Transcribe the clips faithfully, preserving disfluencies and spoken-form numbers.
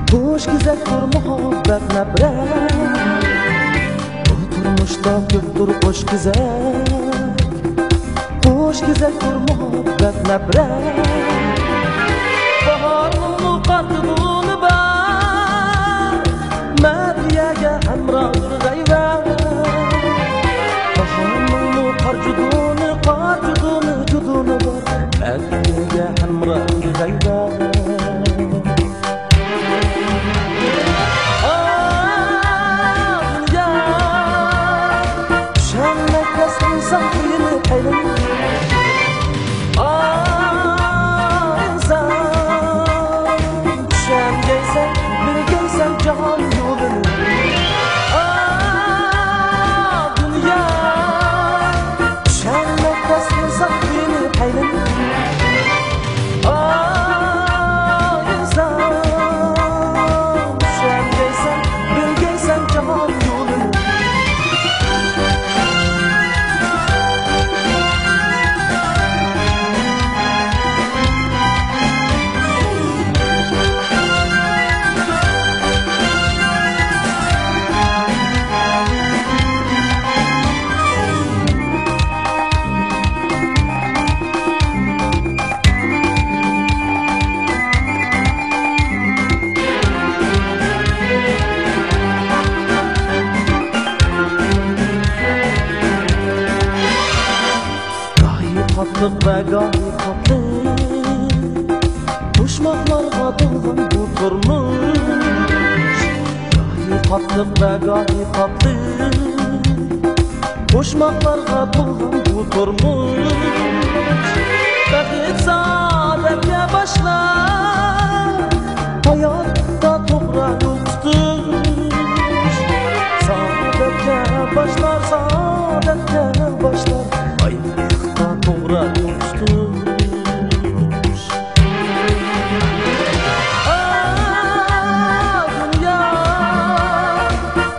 خۇش كېزەكتۇر مۇھەببەت نەپرەت، بۇ تۇرمۇشتا كۆپتۇر خۇش كېزەك. خۇش كېزەكتۇر مۇھەببەت نەپرەت، باھارنىڭمۇ قارتىدۇنى بار، مەدھىيەگە ھەمراھدۇر غەيۋەت. باھارنىڭمۇ قارجۇدۇنى، قارجۇدۇنى، جۇدۇنى بار، مەدھىيەگە ھەمراھدۇر غەيۋەت. ئاھ، دۇنيا، چۈشەنمەك تەس ئىنسان خىيىلى پەيلىنى. ئاھ، ئىنسان، چۈشەنگەيسەن، بىلگەيسەن جاھان يولىنى. ئاھ، دۇنيا، چۈشەنمەك تەس ئىنسان خىيىلى پەيلىنى. ئاھ، ئىنسان، چۈشەنگەيسەن، بىلگەيسەن جاھان يولىنى. گاھى تاتلىق ۋە گاھى تاتلىق، قوشماقلارغا تولغان بۇ تۇرمۇش. گاھى تاتلىق ۋە گاھى تاتلىق، قوشماقلارغا تولغان بۇ تۇرمۇش. بەخت سائادەتكە باشلار، ھاياتتا توغرا يول تۇتۇش. سائادەتكە باشلار، سائادەتكە باشلار، ھاياتتا توغرا يول تۇتۇش. ئاھ، دۇنيا،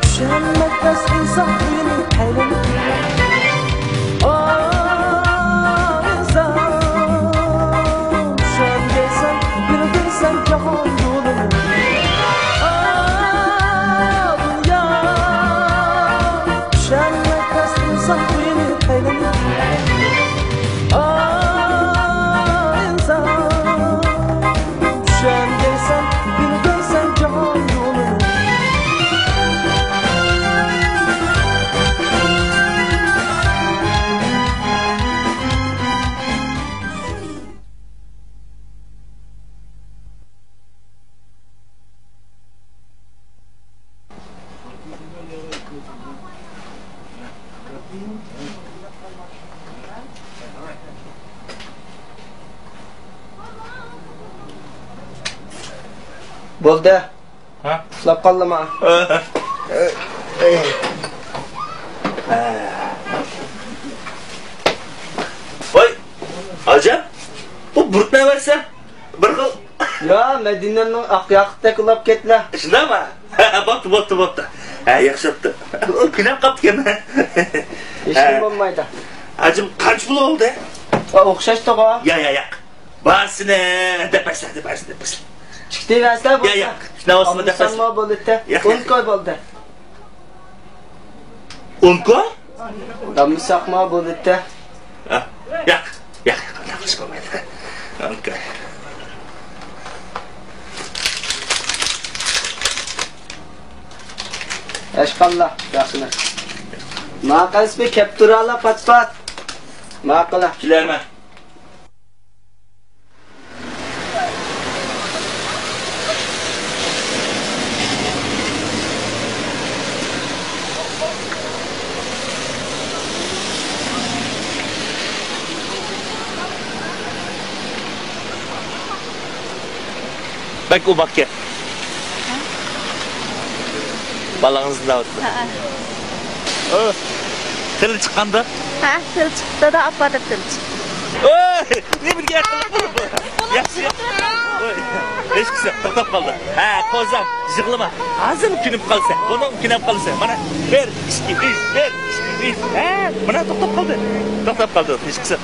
چۈشەنمەك تەس ئىنسان خىيىلى پەيلىنى. ئاھ، ئىنسان، چۈشەنگەيسەن، بىلگەيسەن جاھان يولىنى. ئاھ، دۇنيا، چۈشەنمەك تەس ئىنسان خىيىلى پەيلىنى. ئاھ، ئىنسان، چۈشەنگەيسەن، بىلگەيسەن جاھان يولىنى. بولدى. ھە؟ ئۇخلاپ قالدىما؟ ۋاي، ئاجەم، بۇ بۇرۇت نەۋەرسە؟ بىر خىل. يا، مەدىنەمنىڭ ئاق ياقۇتتەك ئۇلاپ كەتلە. شۇنداقمۇ؟ بوپتۇ، بوپتۇ، بوپتۇ. ھە، ياخشى بوپتۇ. ئۇ كۈنەپ قاپتىكەن. ھېچكىم بولمايدۇ. ھاجىم، قانچە پۇل بولدى؟ ئوخشاشتىغۇ. يا، يا، ياق. بارسىنى دەپ بەرسە، دەپ بەرسە، دەپ بەرسە. ئىككى تىۋەرسە بولسا. يا، يا. شۇنداق بولسىمۇ دەپ بەرسە. ئالتمىش سوممۇ بولدى. ياق، ياق. ئون كوي بولدى. ئون كوي؟ داممىساقما بولدى. ھە، ياق، ياق، ياق، ئۇنداق قىلىش بولمايدۇ. ئون كوي. ئەشقاللا، ياخشىلىق. ماقەسبى كەپتۇرالا پات-پات. ماقۇلا. كېلەرمەن. بەك ئوماقكەن. بالىڭىزنى دەۋاتىدۇ. ھەئە. ئۆ، تىلى چىققاندا؟ ھە، تىلى چىقىپتۇ، دادا ئاپا دەپ تىلى چىقىپتۇ. ئۆي، نېمە دېگەن قىلىپ بۇ؟ ياخشى. ئۆي، ھېچقىسى توختاپ قالدى. ھە، قوزام، يىغلىما. ھازىر كۈنۈپ قالىسەن. بۇنىڭ كۈنەپ قالىسەن. مانا، بىر، ئىككى، ئۈچ، بىر، ئىككى، ئۈچ. ھە، مانا توختاپ قالدى. توختاپ قالدى، ھېچقىسى.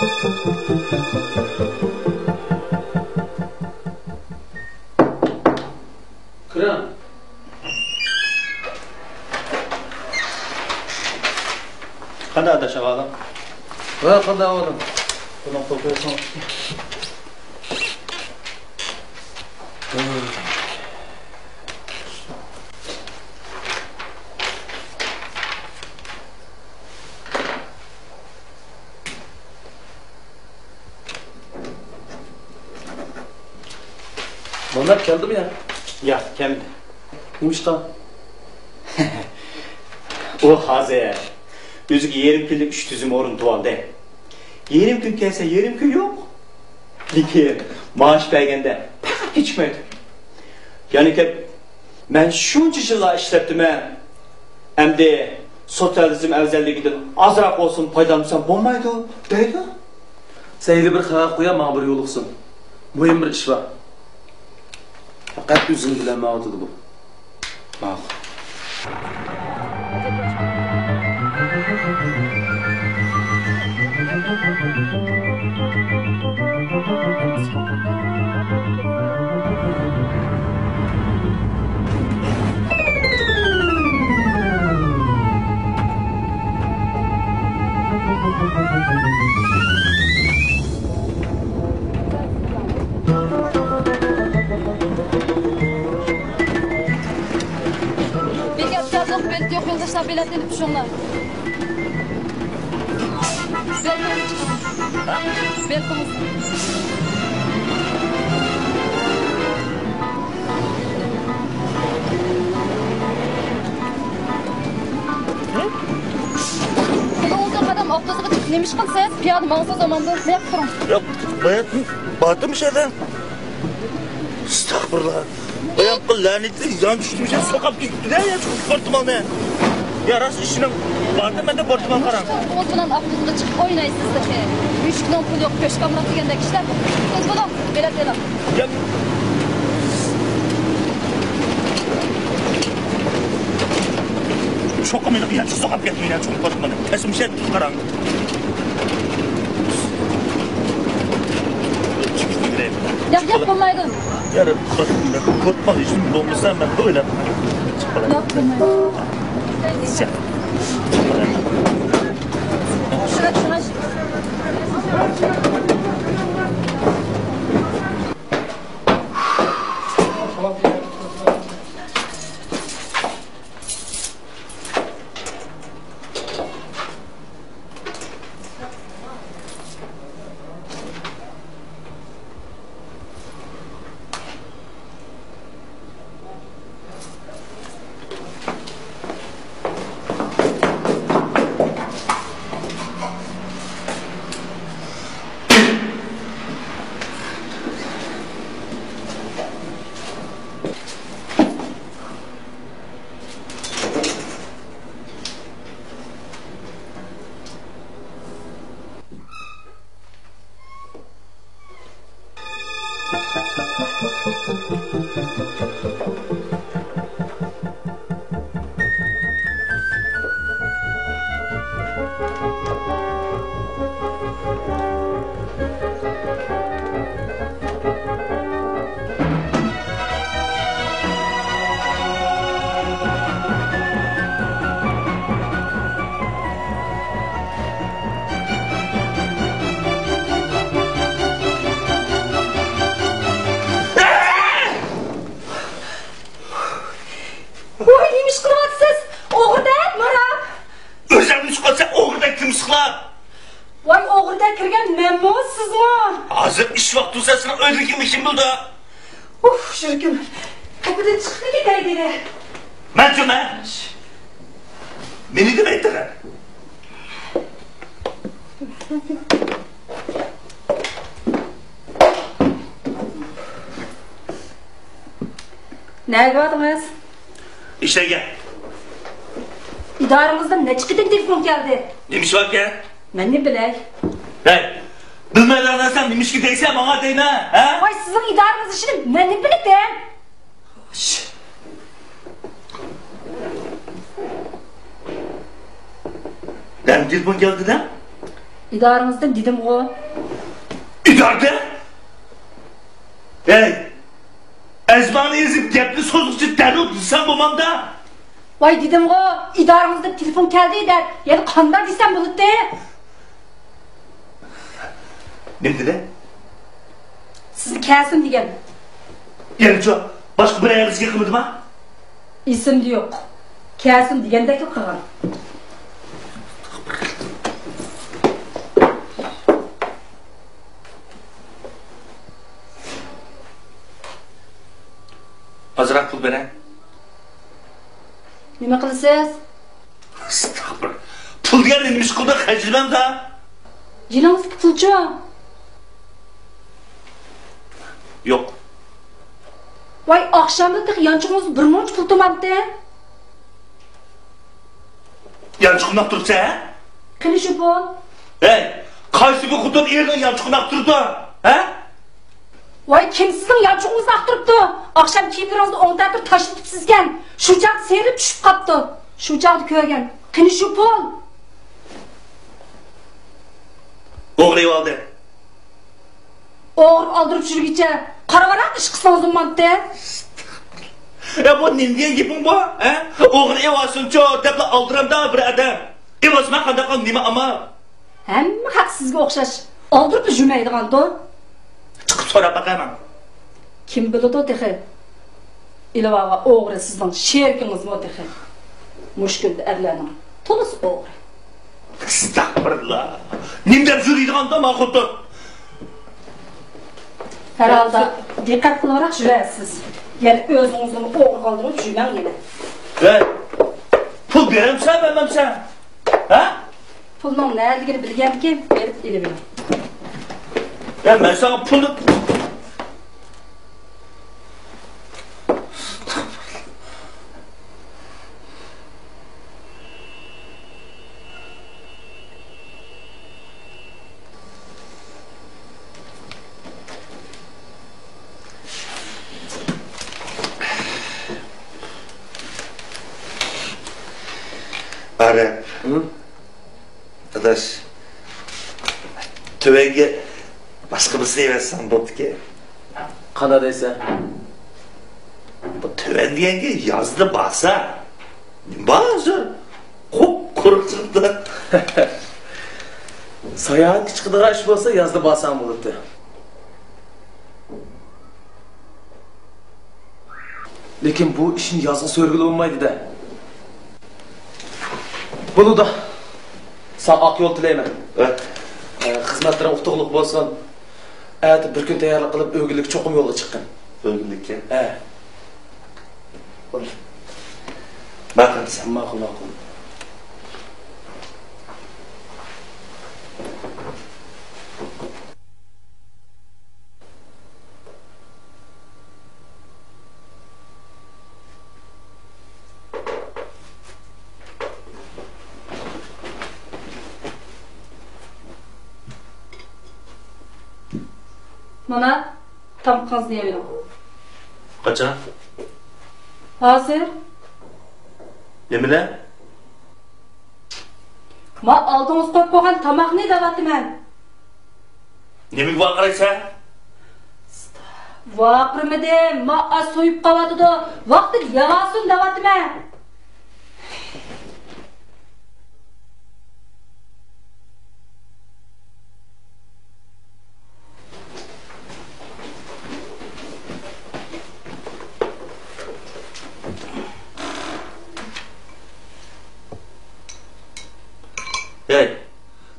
كىرىڭ. قانداق ئاداش ئەھۋالىڭ؟ ۋە، قانداق ئەھۋالىڭ؟ بۇنى قويۇپ قويساڭ. مۇنار كەلدىمۇ يا؟ ياق، كەلمىدى. نېمىشقا؟ ئۇ ھازىر ئۆزىگە يېرىم كۈنلۈك ئىش تۈزۈمى ئورنىتىۋالدى. يېرىم كۈن كەلسە، يېرىم كۈن يوق. لېكىن مائاش بەرگەندە پەقەت كېچىكمەيدۇ. يەنە كېلىپ، مەن شۇنچە يىللار ئىشلەپتىمەن، ئەمدى سوتسىيالىزم ئەۋزەللىكىدىن ئازراق بولسىمۇ پايدىلانمىسام بولمايدۇ، دەيدۇ. سەن ھېلى بىر خەۋەر قويا، ماڭا بىر يولۇقسۇن. مۇھىم بىر ئىش بار. پەقەت ئۆزۈڭ بىلەن ماڭىۋاتىدۇ بۇ. ماقۇل. بېكەت چاقىرىق، بېلىتى يوق يولداشلار، بېلەت ئېلىپ چۈشۈڭلار. بېلىتىڭىز. بېلىتىڭىز. بۇ ئولتۇرغان ئادەم ئاپتوبۇسقا چىقىپ نېمە ئىش قىلىسىز؟ پىيادە ماڭسىز ئاماندىن. بۇياققا تۇرۇڭ. ياق، باياتتىن باتىم شەدە. ئەستەغپۇرۇللا. باياققى لەنەتلىك يان چۈشتۈمچە سوقاپ كېتىپتۇ-دە، يا، شۇ پورتمالنى. يا، راست ئىشىنىڭ باردا مەندە پورتمال قاراڭ. ئوت بىلەن ئاپتوبۇسقا چىقىپ ئوينايسىز تېخى. مۈشۈكنىڭ پۇلى يوق، كۆشكامراق دېگەندەك ئىشلار. سىز بولۇڭ، بېلەت ئېلىڭ. يا. چوقۇم مېنى يانچۇق سوقاپ كەتمەيلى، چوقۇم قورقمىدىم. تەسمىشەت قاراڭ. ياق، ياق، بولمايدۇ. يا، قورقما، ھېچنېمە بولمىسا، مەن ئويلاپ چىقىپ قالاي. ياق، بولمايدۇ. شۇڭا، شۇڭا. ۋاي، نېمە ئىش قىلىۋاتىسىز؟ ئوغرىدەك ماراپ. ئۆزۈڭنى چىقارسا ئوغرىدەك تىمسىقلاپ. ۋاي، ئوغرىدەك كىرگەن مەنمۇ، سىزمۇ؟ ھازىر ئىش ۋاقتى بولسا سېنىڭ ئۆيدىكى ئىشىڭ بولىدۇ. ئۇھ، يۈرىكىم قېپىدىن چىقىپ كېتەي دېدى. مەن جۈمە. مېنى دېمەيتتىڭ. نەگە باردىڭىز؟ ئىشلەرگە. ئىدارىڭىزدىن نەچچە قېتىم تېلېفون كەلدى. نېمە ئىش باركەن؟ مەن نېمە بىلەي؟ ھەي، بىلمەيدىغان نەرسەڭ نېمىشقا دەيسەن ماڭا دەيمەن، ھە؟ ۋاي، سىزنىڭ ئىدارىڭىز ئىشىنى مەن نېمە بىلىمەن؟ خوش. نەدىن تېلېفون كەلدى دە؟ ئىدارىڭىزدىن دېدىمغۇ. ئىدارىدىن؟ ھەي، ئەزمانى ئېزىپ گەپنى سوزغۇچە دەررۇ دېسەڭ بولمامدا؟ ۋاي دېدىمغۇ، ئىدارىڭىزدىن تېلېفون كەلدى دەپ، يەنە قانداق دېسەم بولاتتى؟ نېمە دېدى؟ سىزنى كەلسۇن دېگەن. يەنىچۇ، باشقا بىر ئېغىز گەپ قىلمىدىما؟ ئېسىمدە يوق. كەلسۇن دېگەندەكلا قىلغان. ئازراق پۇل بېرەي. نېمە قىلىسىز؟ ئەستەغپۇرۇللا. پۇل دېگەن نېمە ئىش قىلدى؟ خەجلىمەمدا. جېنىڭىزدىكى پۇلچۇ؟ يوق. ۋاي، ئاخشامدا تېخى يانچۇقىڭىزدا بىر مۇنچە پۇل تۇرمامتى؟ يانچۇقۇمنى ئاقتۇرۇپسەن، ھە؟ قېنى شۇ پۇل؟ ھەي، قايسى بىر خوتۇن ئېرىنىڭ يانچۇقىنى ئاقتۇرىدۇ، ھە؟ ۋاي، كىم سىزنىڭ يانچۇقىڭىزنى ئاقتۇرۇپتۇ؟ ئاخشام كىيىملىرىڭىزنى ئوڭ تەرەپكە تاشلىتىپسىزكەن. شۇ چاغدا سېرىپ چۈشۈپ قاپتۇ. شۇ چاغدا كۆرگەن. قېنى شۇ پۇل؟ ئوغرى ئېلىۋالدى. ئوغرى ئالدۇرۇپ يۈرگۈچە قارىۋاراق ئىش قىلسىڭىز بولمامتى؟ يا، بۇ نېمە دېگەن گېپىڭ بۇ، ھە؟ ئوغرى ئېلىۋالسۇنچۇ دەپلا ئالدۇرامدا بىر ئادەم. ئېلىۋالسا مەن قانداق قىلىمەن، نېمە ئامال؟ ھەممە خەق سىزگە ئوخشاش ئالدۇرۇپلا يۈرمەيدىغاندۇ. چىقىپ سوراپ باقاي مەن. كىم بىلىدۇ تېخى؟ ئېلىۋالغان ئوغرى سىزنىڭ شېرىكىڭىزمۇ تېخى؟ مۇشۇ كۈندە ئەرلەرنىڭ تولىسى ئوغرى. ئەستەغپۇرۇللا. نېمە دەپ يۈرىدىغاندۇ ما خوتۇن؟ ھەر ھالدا دىققەت قىلىۋراق يۈرەرسىز. يەنە ئۆزىڭىزنىمۇ ئوغرى قالدۇرۇپ يۈرمەڭ يەنە. ھەي، پۇل بېرەمسەن، بەرمەمسەن؟ ھە؟ پۇلنىڭ نەدىكىنى بىلگەنكىن، بېرىپ ئېلىۋېلىڭ. يا، مەن ساڭا پۇلنى ئارەپ. ھە؟ ئاداش، تۆۋەنگە باشقا بىرسىنى ئەۋەتسەڭ بوپتىكەن. قانداق دەيسەن؟ بۇ تۆۋەن دېگەنگە يازدا بارسا، نېمە بار ھازىر؟ قۇپقۇرۇق چىقىپتۇ. ساياھەتكە چىقىدىغان ئىش بولسا يازدا بارساڭ بولاتتى. لېكىن بۇ ئىشنى يازغا سۆرىگىلى بولمايدۇ-دە. بولىدۇ. ساڭا ئاق يول تىلەيمەن. ھە. ئە، خىزمەتلىرىڭ ئۇتۇقلۇق بولسۇن. ئەتە بىر كۈن تەييارلىق قىلىپ، ئۆگۈنلۈككە چوقۇم يولغا چىققىن. ئۆگۈنلۈككە؟ ھە. ماقۇل دېسەم. ماقۇل، ماقۇل. مانا، تامىقىڭىزنى يەۋېلىڭ. قاچان؟ ھازىر. نېمىلەر؟ ما ئالدىڭىزغا قويۇپ قويغان تاماقنى دەۋاتىمەن. نېمىگە ۋارقىرايسەن؟ ۋارقىرىمىدىم، ما ئاز سويۇپ قالىۋاتىدۇ، ۋاقتىدا يەۋالسۇن دەۋاتىمەن. ھەي،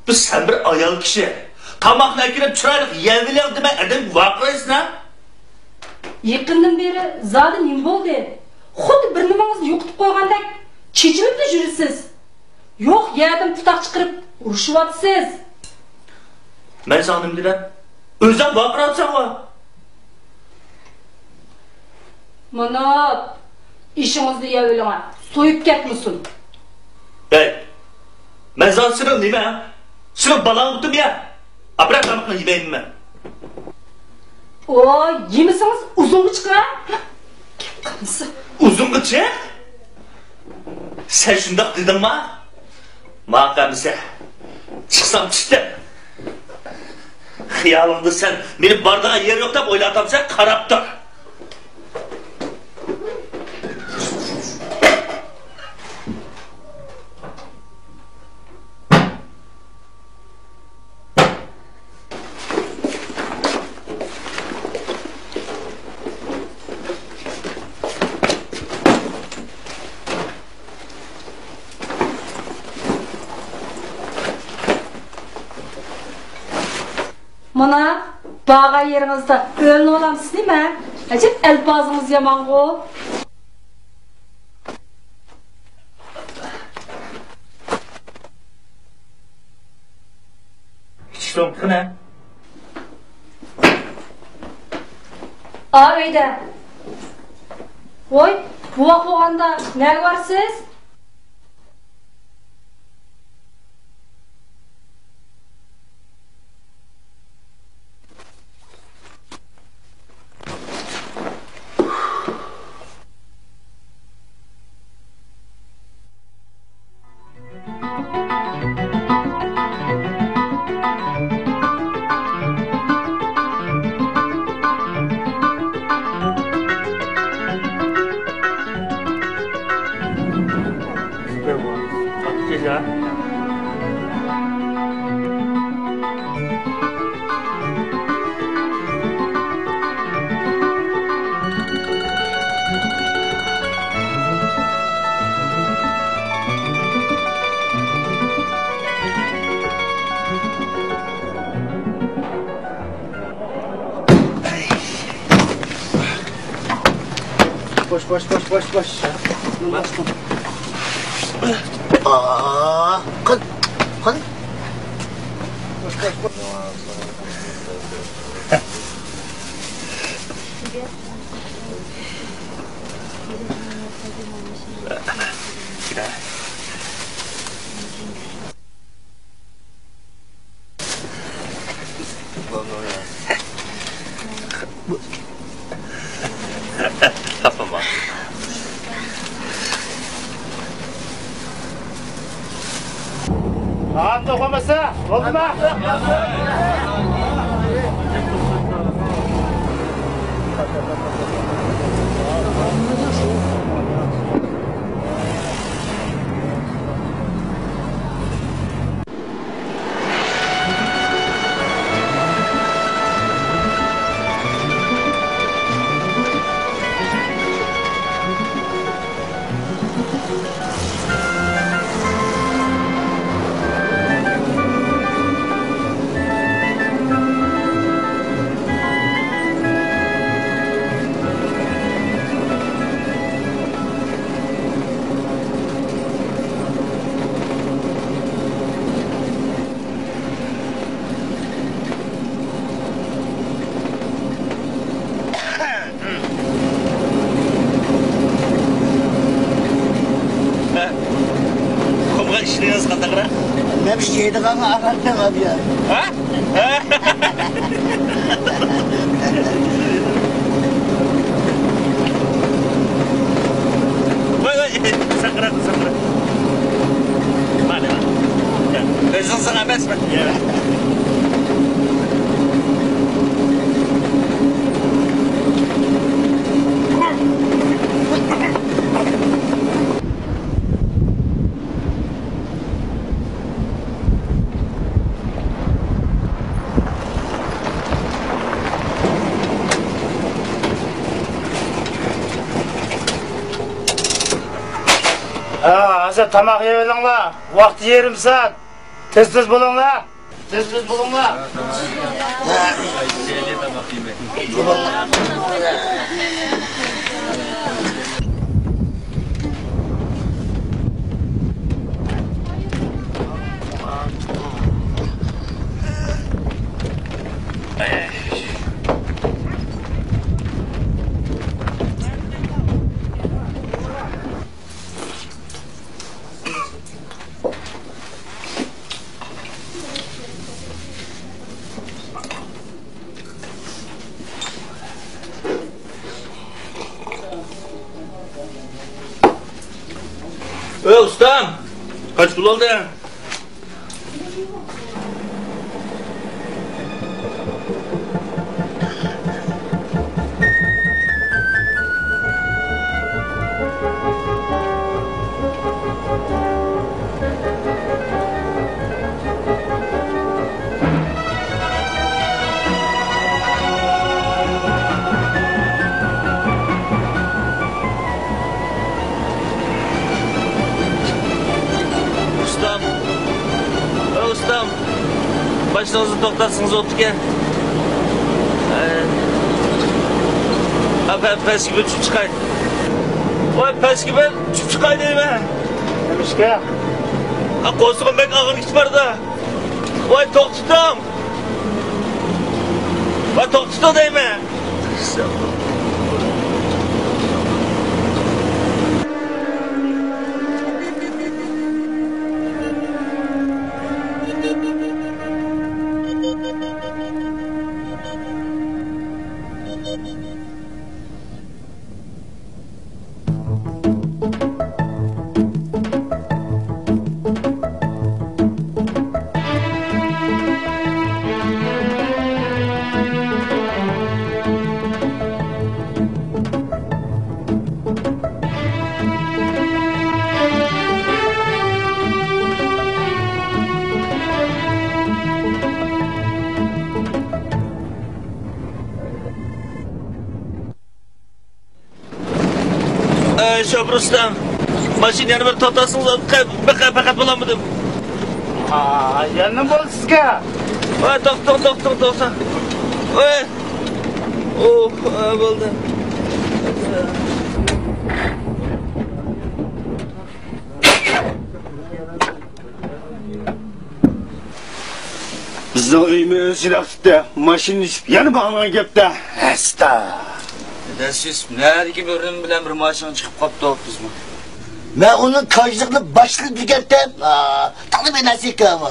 بىز سەن بىر ئايال كىشى. تاماقنى ئەكىرىپ چىرايلىق يەۋېلىڭ دېمەي ئادەمگە ۋارقىرايسەن ھە؟ يېقىندىن بېرى زادى نېمە بولدى؟ خۇددى بىر نېمىڭىزنى يوقىتىپ قويغاندەك چېچىلىپلا يۈرىسىز. يوق يەردىن پۇتاق چىقىرىپ ئۇرۇشۇۋاتىسىز. مەن ساڭا نېمە دېدىم؟ ئۆزۈڭ ۋارقىراۋاتساڭغۇ. مانا، ئېشىڭىزنى يەۋېلىڭە، سويۇپ كەتمىسۇن. ھەي، مەن زادى سېنىڭ نېمە؟ سېنىڭ بالاڭمىدىم يا؟ ئاپىرىپ تامىقىڭنى يېمەيمەن مەن. ئو، يېمىسىڭىز ئۇزۇنغا چىقىڭ. گەپ قىلمىسا. ئۇزۇنغا چىق؟ سەن شۇنداق دېدىڭما؟ ماقۇل ئەمىسە. چىقسام چىقتىم. خىيالىڭدا سەن مېنى بارىدىغان يېرى يوق دەپ ئويلاۋاتامسەن؟ قاراپ تۇر. مانا، بارغان يېرىڭىزدە ئۆلۈۋالامسىز نېمە؟ ئەجەب ئەلپازىڭىز يامانغۇ. ئىچ سومكىنى. ئا ئۆيدە. ۋوي، بوۋاق بولغاندا نەگە بارىسىز؟ بوش، بوش، بوش، بوش، بوش. ئاا، قىل، قىل. بوش، بوش، بوش. تاپىمەن. ئانداق بولمىسا، بولدىما؟ قۇمغا ئىشلىگىنىڭىز قانداقراق؟ مەن مۇشۇ يەيدىغانغا ئاغرىدىم، ئابىيا. ھە؟ ۋاي، ۋاي، ساقراق، ساقراق. مانا، ئۆزۈڭ ساق ئەمەسمۇ؟ ھە، ھازىر تاماق يەۋېلىڭلار. ۋاقتى يېرىم سائەت. تېز-تېز بولۇڭلار. تېز-تېز بولۇڭلار. ئۆي ئۇستام، قاچ بولالدى؟ توختاتسىڭىز بوپتىكەن. ئە، پە-، پەسكە بىر چۈشۈپ چىقاي. ۋاي، پەسكە بىر چۈشۈپ چىقاي دەيمەن. نېمىشقا؟ ئا، قورسىقىم بەك ئاغرىپ كېتىپ بارىدۇ. ۋاي، توختىتىڭ! ۋاي، توختىتىڭ دەيمەن! ئەي، شوپۇر ئۇستام، ماشىنا يەنە بىر توختاتسىڭىز، بەك، بەك، بەك بولالمىدىم. ئا، يەنە بولدى سىزگە. ۋاي، توختاڭ، توختاڭ، توختاڭ. ۋاي. ئوھ، ئا، بولدى. بىزنىڭ ئۆيىمۇ ئۆزى يىراق تۇتتى. ماشىنا چۈشۈپ يەنە ماڭغان گەپتە. ھەستا. دەسىس نەدىكى بىر نېمە بىلەن بىر ماشىنا چىقىپ قاپتۇ بىزمۇ. مەن ئۇنىڭ كاجلىقىنى باشلىدىم دېگەنتىم. تاغدا بىر نەرسە ئىكەنمۇ.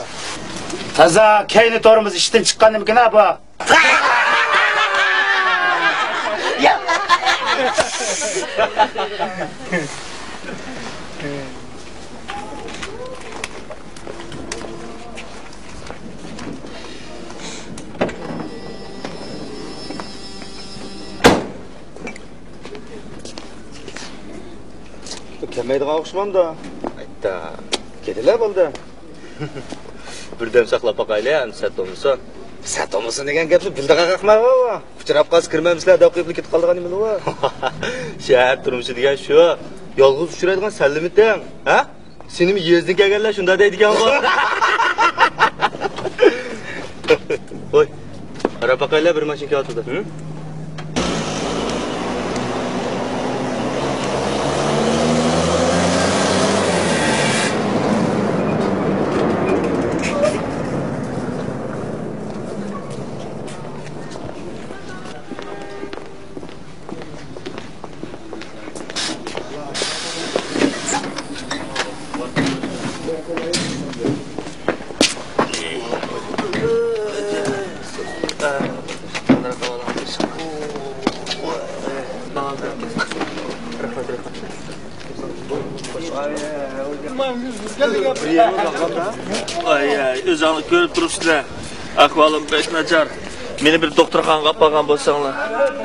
تازا كەينى تورمۇز ئىشتىن چىققان نېمىكىن ھە بۇ. كەلمەيدىغان ئوخشىمامدۇ؟ ئايتا، كېتىلە بولدى. بىردەم ساقلاپ باقايلى، ئەمدى سەت بولمىسۇن. سەت بولمىسۇن دېگەن گەپنى بىلىدىغان قاقما بۇ. ئۇچراپ قالسا كىرمەمسىلەر دەپ قويۇپ كېتىپ قالىدىغان نېمىلا بۇ. شەھەر تۇرمۇشى دېگەن شۇ. يالغۇز ئۇچرايدىغان سەنلىمىتىڭ، ھە؟ سېنىمۇ يېزىدىن كەلگەنلەر شۇنداق دەيدىكەنغۇ. ھوي، قاراپ باقايلى، بىر ماشىنا كېلىۋاتىدۇ. ھە؟ ئاي، ئاي، ئۆزۈڭلار كۆرۈپ تۇرۇپسىلەر. ئەھۋالىم بەك ناچار. مېنى بىر دوختۇرخانىغا ئاپارغان بولساڭلار.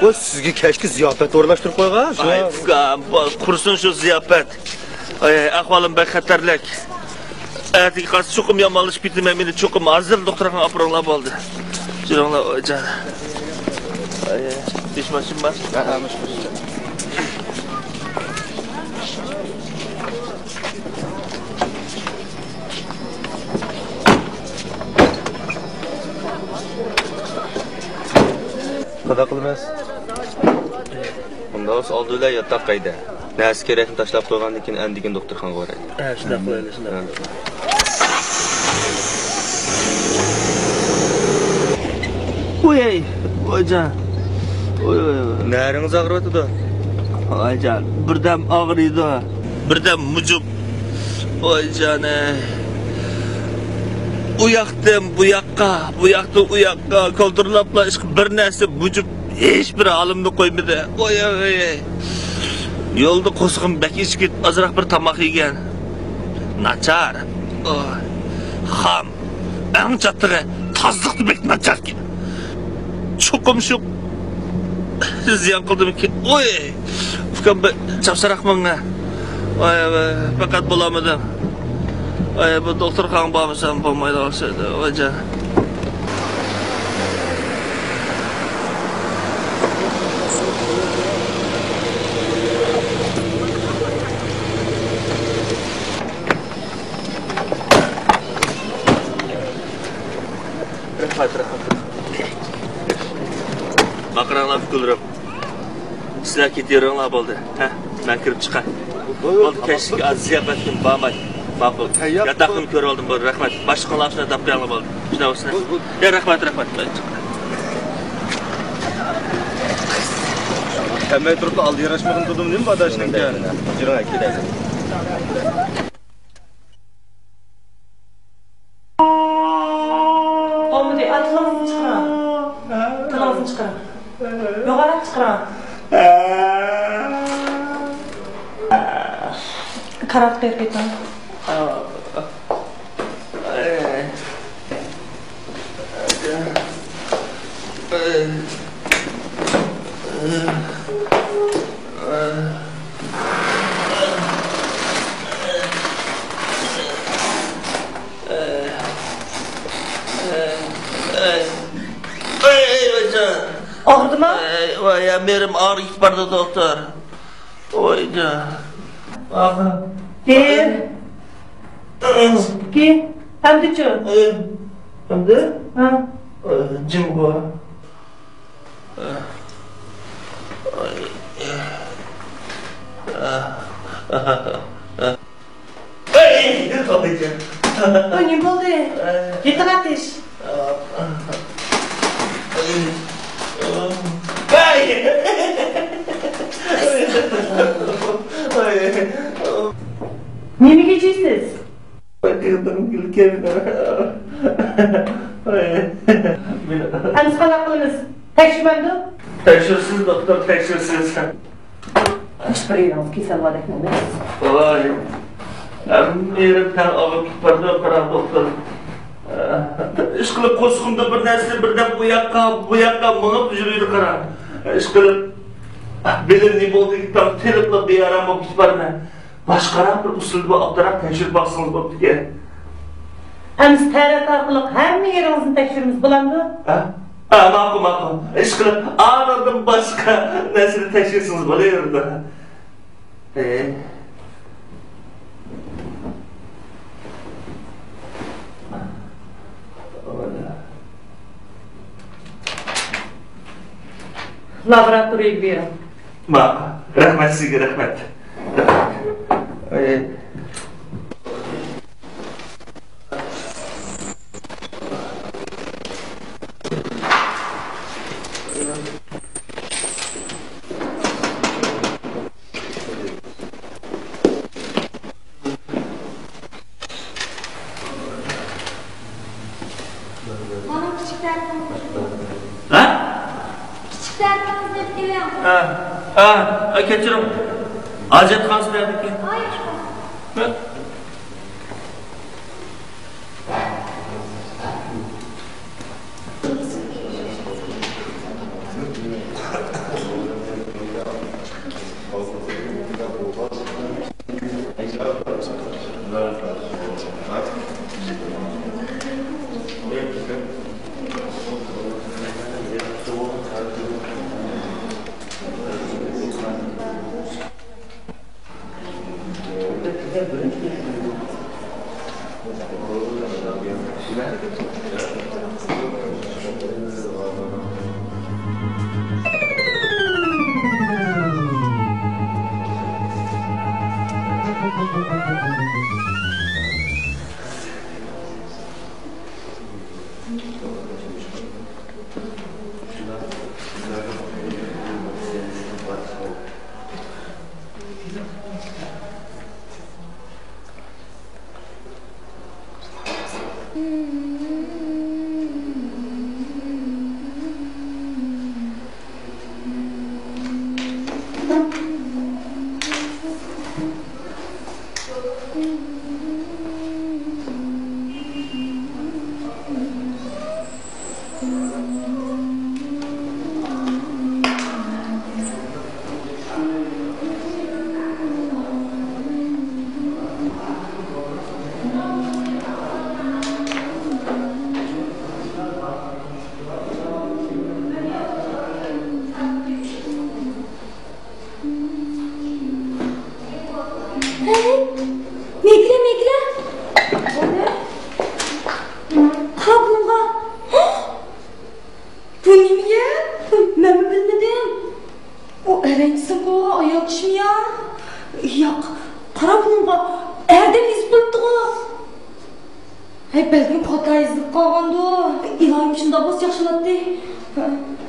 ۋاي، سىزگە كەچكە زىياپەت ئورۇنلاشتۇرۇپ قويغان شۇ. ئاي، ئۇكام، بو-، قۇرسۇن شۇ زىياپەت. ئاي، ئەھۋالىم بەك خەتەرلىك. ئەتىگە قالسا چوقۇم يامانلىشىپ كېتىمەن، مېنى چوقۇم ھازىر دوختۇرخانىغا ئاپىرىڭلار بولدى. يۈرۈڭلار، ئايجان. ئاي، ئاي، بېشىم ئاچتىمما؟ قانداق قىلىمىز؟ ئۇنداق بولسا ئالدى بىلەن ياتاق قەيدە. نەرسە كېرەكنى تاشلاپ قويغاندىن كېيىن ئەندىكىن دوختۇرخانىغا بارايلى. ھە، شۇنداق قىلايلى، شۇنداق. ھە. ۋوي، ۋايجان. ۋوي، ۋوي، ۋوي. نەرىڭىز ئاغرىۋاتىدۇ؟ ۋايجان، بىردەم ئاغرىيدۇ. بىردەم مۇجۇپ. ۋايجانەي. ئۇ ياقتىن بۇ ياققا، بۇ ياقتىن ئۇ ياققا كولدۇرلاپلا ئىشقىلىپ بىر نەرسە مۇجۇپ ھېچ بىر ھالىمنى قويمىدى. ۋاي، ۋاي، ۋاي. يولدا قورسىقىم بەك ئېچىپ كېتىپ ئازراق بىر تاماق يېگەن. ناچار. ئوي. خام. ئەڭ چاتىقى تازىلىقتا بەك ناچاركەن. چوقۇم شۇ زىيان قىلدىمىكىن؟ ئوي، ئۇكام، بىر چاپسانراق ماڭا. ۋاي، ۋاي، پەقەت بولالمىدىم. ۋاي، بۇ دوختۇرخانىغا بارمىسام بولمايدىغان ئوخشايدۇ، ۋايجان. سىلەر كېتىۋېرىڭلار بولدى. ھە، مەن كىرىپ چىقاي. بولدى، كەچلىك زىياپەتكىمۇ بارماي. ماقۇل. ياتاقنىمۇ كۆرۈۋالدىم، بولدى، رەھمەت. باشلىقىڭلار شۇنداق دەپ قويۇڭلار، بولدى. شۇنداق بولسۇن. يا، رەھمەت، رەھمەت. كەلمەي تۇرۇپلا ئالدى ياراشمىغىن تۇردۇم، نېمە باداشنىڭكى؟ يۈرۈڭ، كېلەيلى. بولمىدى، تىلىڭىزنى چىقىرىڭ. تىلىڭىزنى چىقىرىڭ. يوغانراق چىقىرىڭ. كاراتقا يېرىپ كېتىڭ. ئاغرىدىمۇ؟ ۋاي، يا، مېرىم ئاغرىپ كېتىپ بارىدۇ، دوختۇر. ۋاي جان. بىر، ئىككى، ئەمدىچۇ؟ ئەمدى؟ ھە. جىمغۇ. ئەي، ئاپىجان. ئۇ نېمە بولدى؟ ئەي. يېتىڭ ئاتىش. ئەي. ئەي. نېمىگە جىيسىز؟ ئەمىسە قانداق قىلىمىز؟ تەكشۈرمەمدۇ؟ تەكشۈرسىز، دوختۇر، تەكشۈرسىز. ھېچبىر يېرىڭىز كېسەل باردەك ئەمەس. ۋاي، ھەممە يېرىم تەڭ ئاغرىپ كېتىپ بارىدۇ، قاراڭ دوختۇر. ئىشقىلىپ قورسىقىمدا بىر نەرسە بىردەم ئۇ ياققا، بۇ ياققا مېڭىپ يۈرىدۇ، قاراڭ. ئىشقىلىپ بېلىم نېمە بولدى، تاڭ تېلىپلا بىئارام بولۇپ كېتىپ بارىمەن. باشقىراق بىر ئۇسۇل بار، ئابدۇراق تەكشۈرۈپ باقسىڭىز بوپتىكەن. ئەمىسە تەرەت ئارقىلىق ھەممە يېرىڭىزنى تەكشۈرىمىز، بولامدۇ؟ ھە؟ ھە، ماقۇل، ماقۇل. ئىشقىلىپ ئانىڭدىن باشقا نەرسىنى تەكشۈرسىڭىز بولۇۋېرىدۇ. ھە. لابوراتورىيەگە بېرىڭ. ماقۇل. رەھمەت سىزگە، رەھمەت. رەھمەت. مانا كىچىك تەرىپىڭىزنى. ھە؟ كىچىك تەرىپىڭىزنى ئېلىپ كېلىڭ. ھە، ھە، ھە، كەچۈرۈڭ. ھاجەتخانىسى نەدىكى؟ ھە، ياخشى. ھە؟ ھەي، مېگىلە، مېگىلە. قارا بۇنىڭغا. بۇ نېمە يە؟ مەنمۇ بىلمىدىم. ياخشىمۇ يا؟ ياق، قارا بۇنىڭغا ئەردەم يېزىپ قويۇپتىغۇ. ھەي، بەلكىم خاتا يېزىلىپ قالغاندۇ. ئىلاھىم، شۇنداق بولسا ياخشىلاتتى.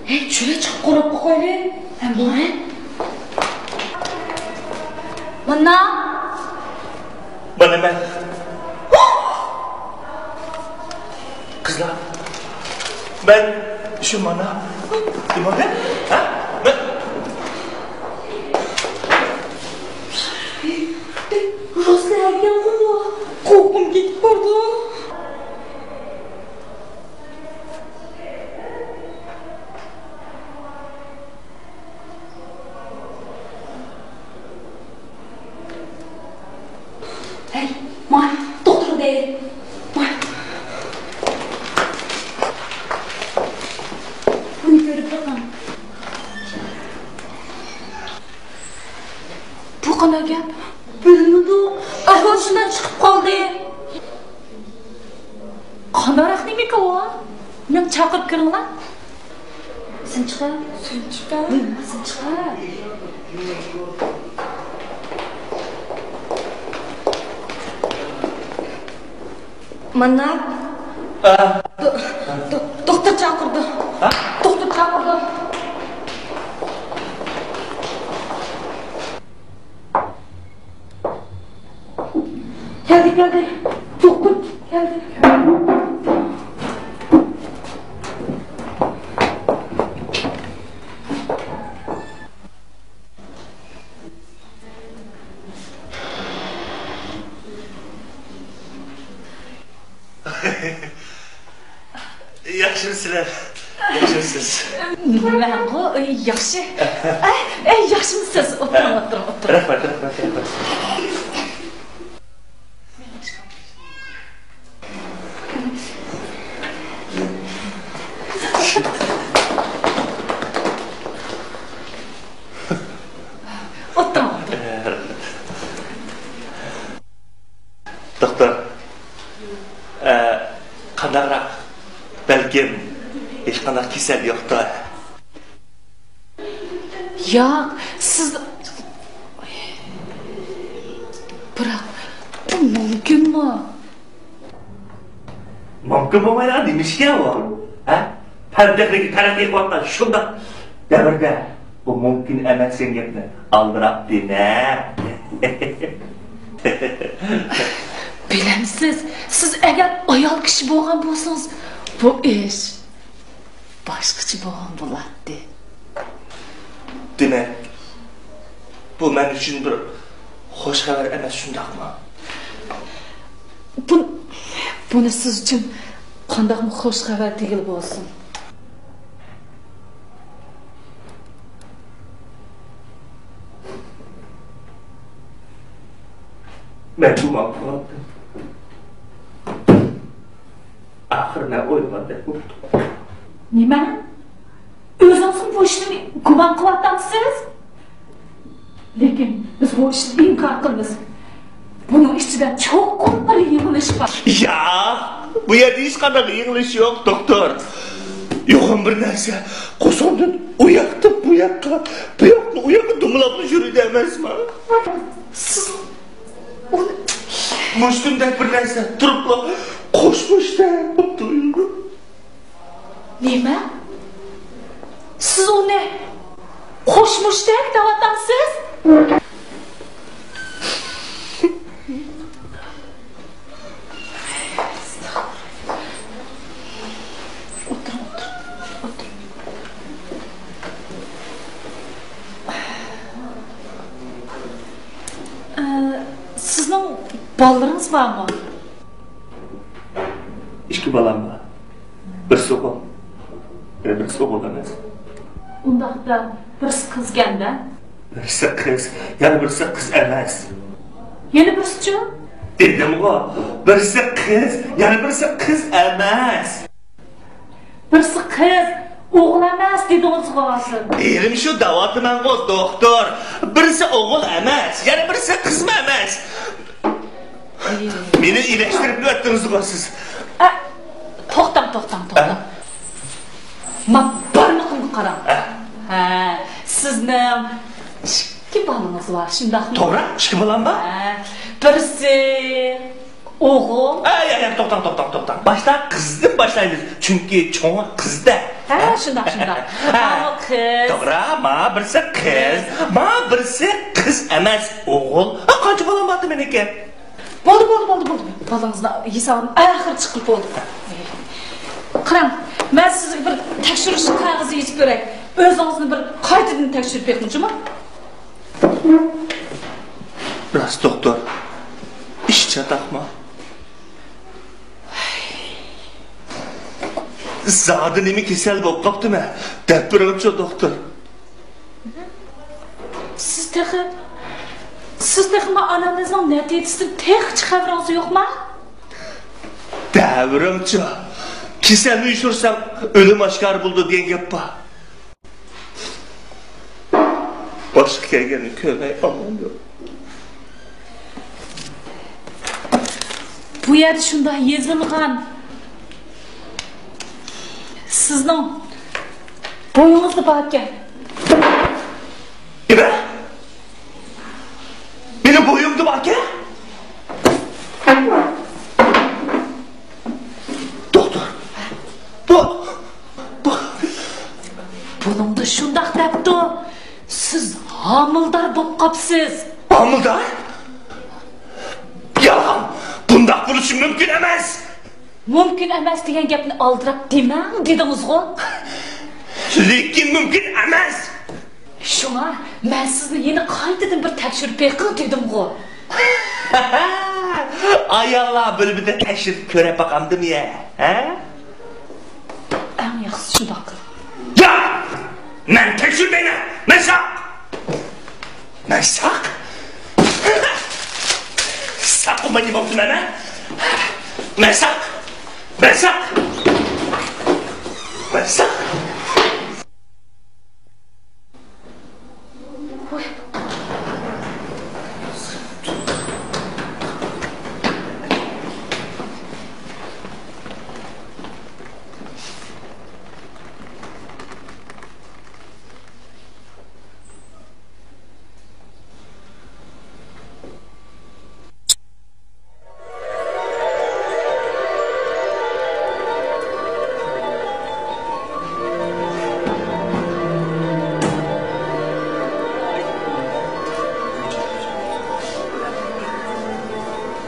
ھەي، چۈرە چىقىپ قاراپ باقايلى. ھە، ماڭە. مانا. مانا مەن. قىزلار، مەن شۇ مانا. نېمە؟ ھە؟ مەن. روسلار ئەركەنغۇ، قورقۇم كېتىپ بارىدۇ. ھەي، ماڭ، دوختۇرغا دەيلى. ماڭ. بۇنى كۆرۈپ بېقىڭ. بۇ قانداق گەپ؟ بىلمىدۇم. ئەھۋال شۇنداق چىقىپ قالدى. قانداقراق نېمىكى ئۇ؟ مېنى چاقىرىپ كىرىڭلار. سەن چىقە. سەن چىقە. سەن چىقە. مانا. ئە. دو-، دو-، دوختۇر چاقىرىدۇ. ھە؟ دوختۇر چاقىرىدۇ. كەلدى، كەلدى. دوختۇر كەلدى. ياخشىمۇسىلەر؟ ياخشىمۇسىز؟ مەنغۇ ياخشى. ئەي، ئەي، ياخشىمۇسىز؟ ئولتۇرۇڭ، ئولتۇرۇڭ، ئولتۇرۇڭ. رەھمەت، رەھمەت، رەھمەت. ئولتۇرۇڭ، ئولتۇرۇڭ. دوختۇر، ئە، قانداقراق؟ بەلكىم ھېچقانداق كېسەل يوقتۇر. ياق، سىز، بىراق، بۇ مۇمكىنمۇ؟ مۇمكىن بولمايدىغان نېمە ئىشكەن ئۇ؟ ھە؟ پەن تېخنىكا تەرەققىي قىلىۋاتقان شۇنداق دەۋردە بۇ مۇمكىن ئەمەس دېگەن گەپنى ئالدىراپ دېمە. بىلەمسىز، سىز ئەگەر ئايال كىشى بولغان بولسىڭىز، بۇ ئىش باشقىچە بولغان بولاتتى. دېمەك، بۇ مەن ئۈچۈن بىر خوش خەۋەر ئەمەس، شۇنداقمۇ؟ بۇ، بۇنى سىز ئۈچۈن قانداقمۇ خوش خەۋەر دېگىلى بولسۇن؟ مەن گۇمان قىلاتتىم. ئاخىرى مەن ئويلىغاندەك بوپتۇ. نېمە؟ ئۆزىڭىزمۇ بۇ ئىشنى گۇمان قىلىۋاتامسىز؟ لېكىن بىز بۇ ئىشنى ئىنكار قىلىمىز. بۇنىڭ ئىچىدە چوقۇم بىر يېڭىلىش بار. ياق، بۇ يەردە ھېچقانداق يېڭىلىش يوق، دوختۇر. يوغان بىر نەرسە قورسىقىمدىن ئۇ ياقتىن بۇ ياققا، بۇ ياقتىن ئۇ ياققا دومىلاپلا يۈرىدۇ ئەمەسمۇ؟ سىز ئۇنى مۇشتۇمدەك بىر نەرسە تۇرۇپلا قوش مۇشتەك بولۇپ تۇرىدۇ. نېمە؟ سىز ئۇنى قوش مۇشتەك دەۋاتامسىز؟ ئولتۇرۇڭ، ئولتۇرۇڭ، ئولتۇرۇڭ. ئە، سىزنىڭ بالىلىرىڭىز بارمۇ؟ ئىككى بالام بار. بىرسى ئوغۇل، يەنە بىرسى ئوغۇل ئەمەس. ئۇنداقتا بىرسى قىزكەن-دە؟ بىرسى قىز، يەنە بىرسى قىز ئەمەس. يەنە بىرسىچۇ؟ دېدىمغۇ، بىرسى قىز، يەنە بىرسى قىز ئەمەس. بىرسى قىز، ئوغۇل ئەمەس دېدىڭىزغۇ ھازىر. ئېرىم شۇ دەۋاتىمەنغۇ، دوختۇر. بىرسى ئوغۇل ئەمەس، يەنە بىرسى قىزمۇ ئەمەس. مېنى ئىلەشتۈرۈپ ئۆتتىڭىزغۇ سىز. ئە، توختاڭ، توختاڭ، توختاڭ. ئە؟ ما بارمىقىمغا قاراڭ. ئە؟ ھە، سىزنىڭ ئىككى بالىڭىز بار، شۇنداقمۇ؟ توغرا، ئىككى بالام بار. ھە، بىرسى ئوغۇل. ئەي، ئەي، ئەي، توختاڭ، توختاڭ، توختاڭ. باشتا قىزدىن باشلايمىز، چۈنكى چوڭى قىزدا. ھە، شۇنداق، شۇنداق. ھە. ماۋۇ قىز. توغرا، ما بىرسى قىز، ما بىرسى قىز ئەمەس، ئوغۇل. ھە، قانچە بالام بارتى مېنىڭكى؟ بولدى، بولدى، بولدى، بولدى. بالىڭىزنىڭ ھېسابىنى ئاخىرى چىقىپ بولدى. قاراڭ، مەن سىزگە بىر تەكشۈرۈش قەغىزى يېزىپ بېرەي. ئۆزىڭىزنى بىر قايتىدىن تەكشۈرۈپ بېقىڭ جۇمۇ. راست، دوختۇر. ئىش چاتاقما؟ زادى نېمە كېسەل بولۇپ قاپتىمەن؟ دەپ بېرىڭچۇ، دوختۇر. سىز تېخى، سىز تېخىمۇ ئانامىزنىڭ نەتىجىسىدىن تېخىچە خەۋىرىڭىز يوقما؟ دەۋرىڭچۇ، كېسەلنى يوشۇرساڭ، ئۆلۈم ئاشكارا بولىدۇ دېگەن گەپ بار. باشقا كەلگەننى كۆرمەي ئامان يوق. بۇ يەردە شۇنداق يېزىلغان. سىزنىڭ بويىڭىزدا باركەن. نېمە؟ مېنىڭ بويۇمدا باركەن؟ دوختۇر، بۇ، بۇ. بۇنىڭدا شۇنداق دەپتۇ، سىز ھامىلىدار بولۇپ قاپسىز. ھامىلىدار؟ يالغان، بۇنداق بولۇشى مۇمكىن ئەمەس. مۇمكىن ئەمەس دېگەن گەپنى ئالدىراپ دېمەڭ دېدىڭىزغۇ. لېكىن مۇمكىن ئەمەس. شۇڭا مەن سىزنى يەنە قايتىدىن بىر تەكشۈرۈپ بېقىڭ دېدىمغۇ. ئاياللار بۆلۈمىدە تەكشۈرۈپ كۆرۈپ باقامدىم يا، ھە؟ ئەڭ ياخشىسى شۇنداق قىلىڭ. ياق! مەن تەكشۈرمەيمەن! مەن ساق! مەن ساق! ساق بولماي نېمە بوپتىمەن مەن؟ مەن ساق! مەن ساق! مەن ساق!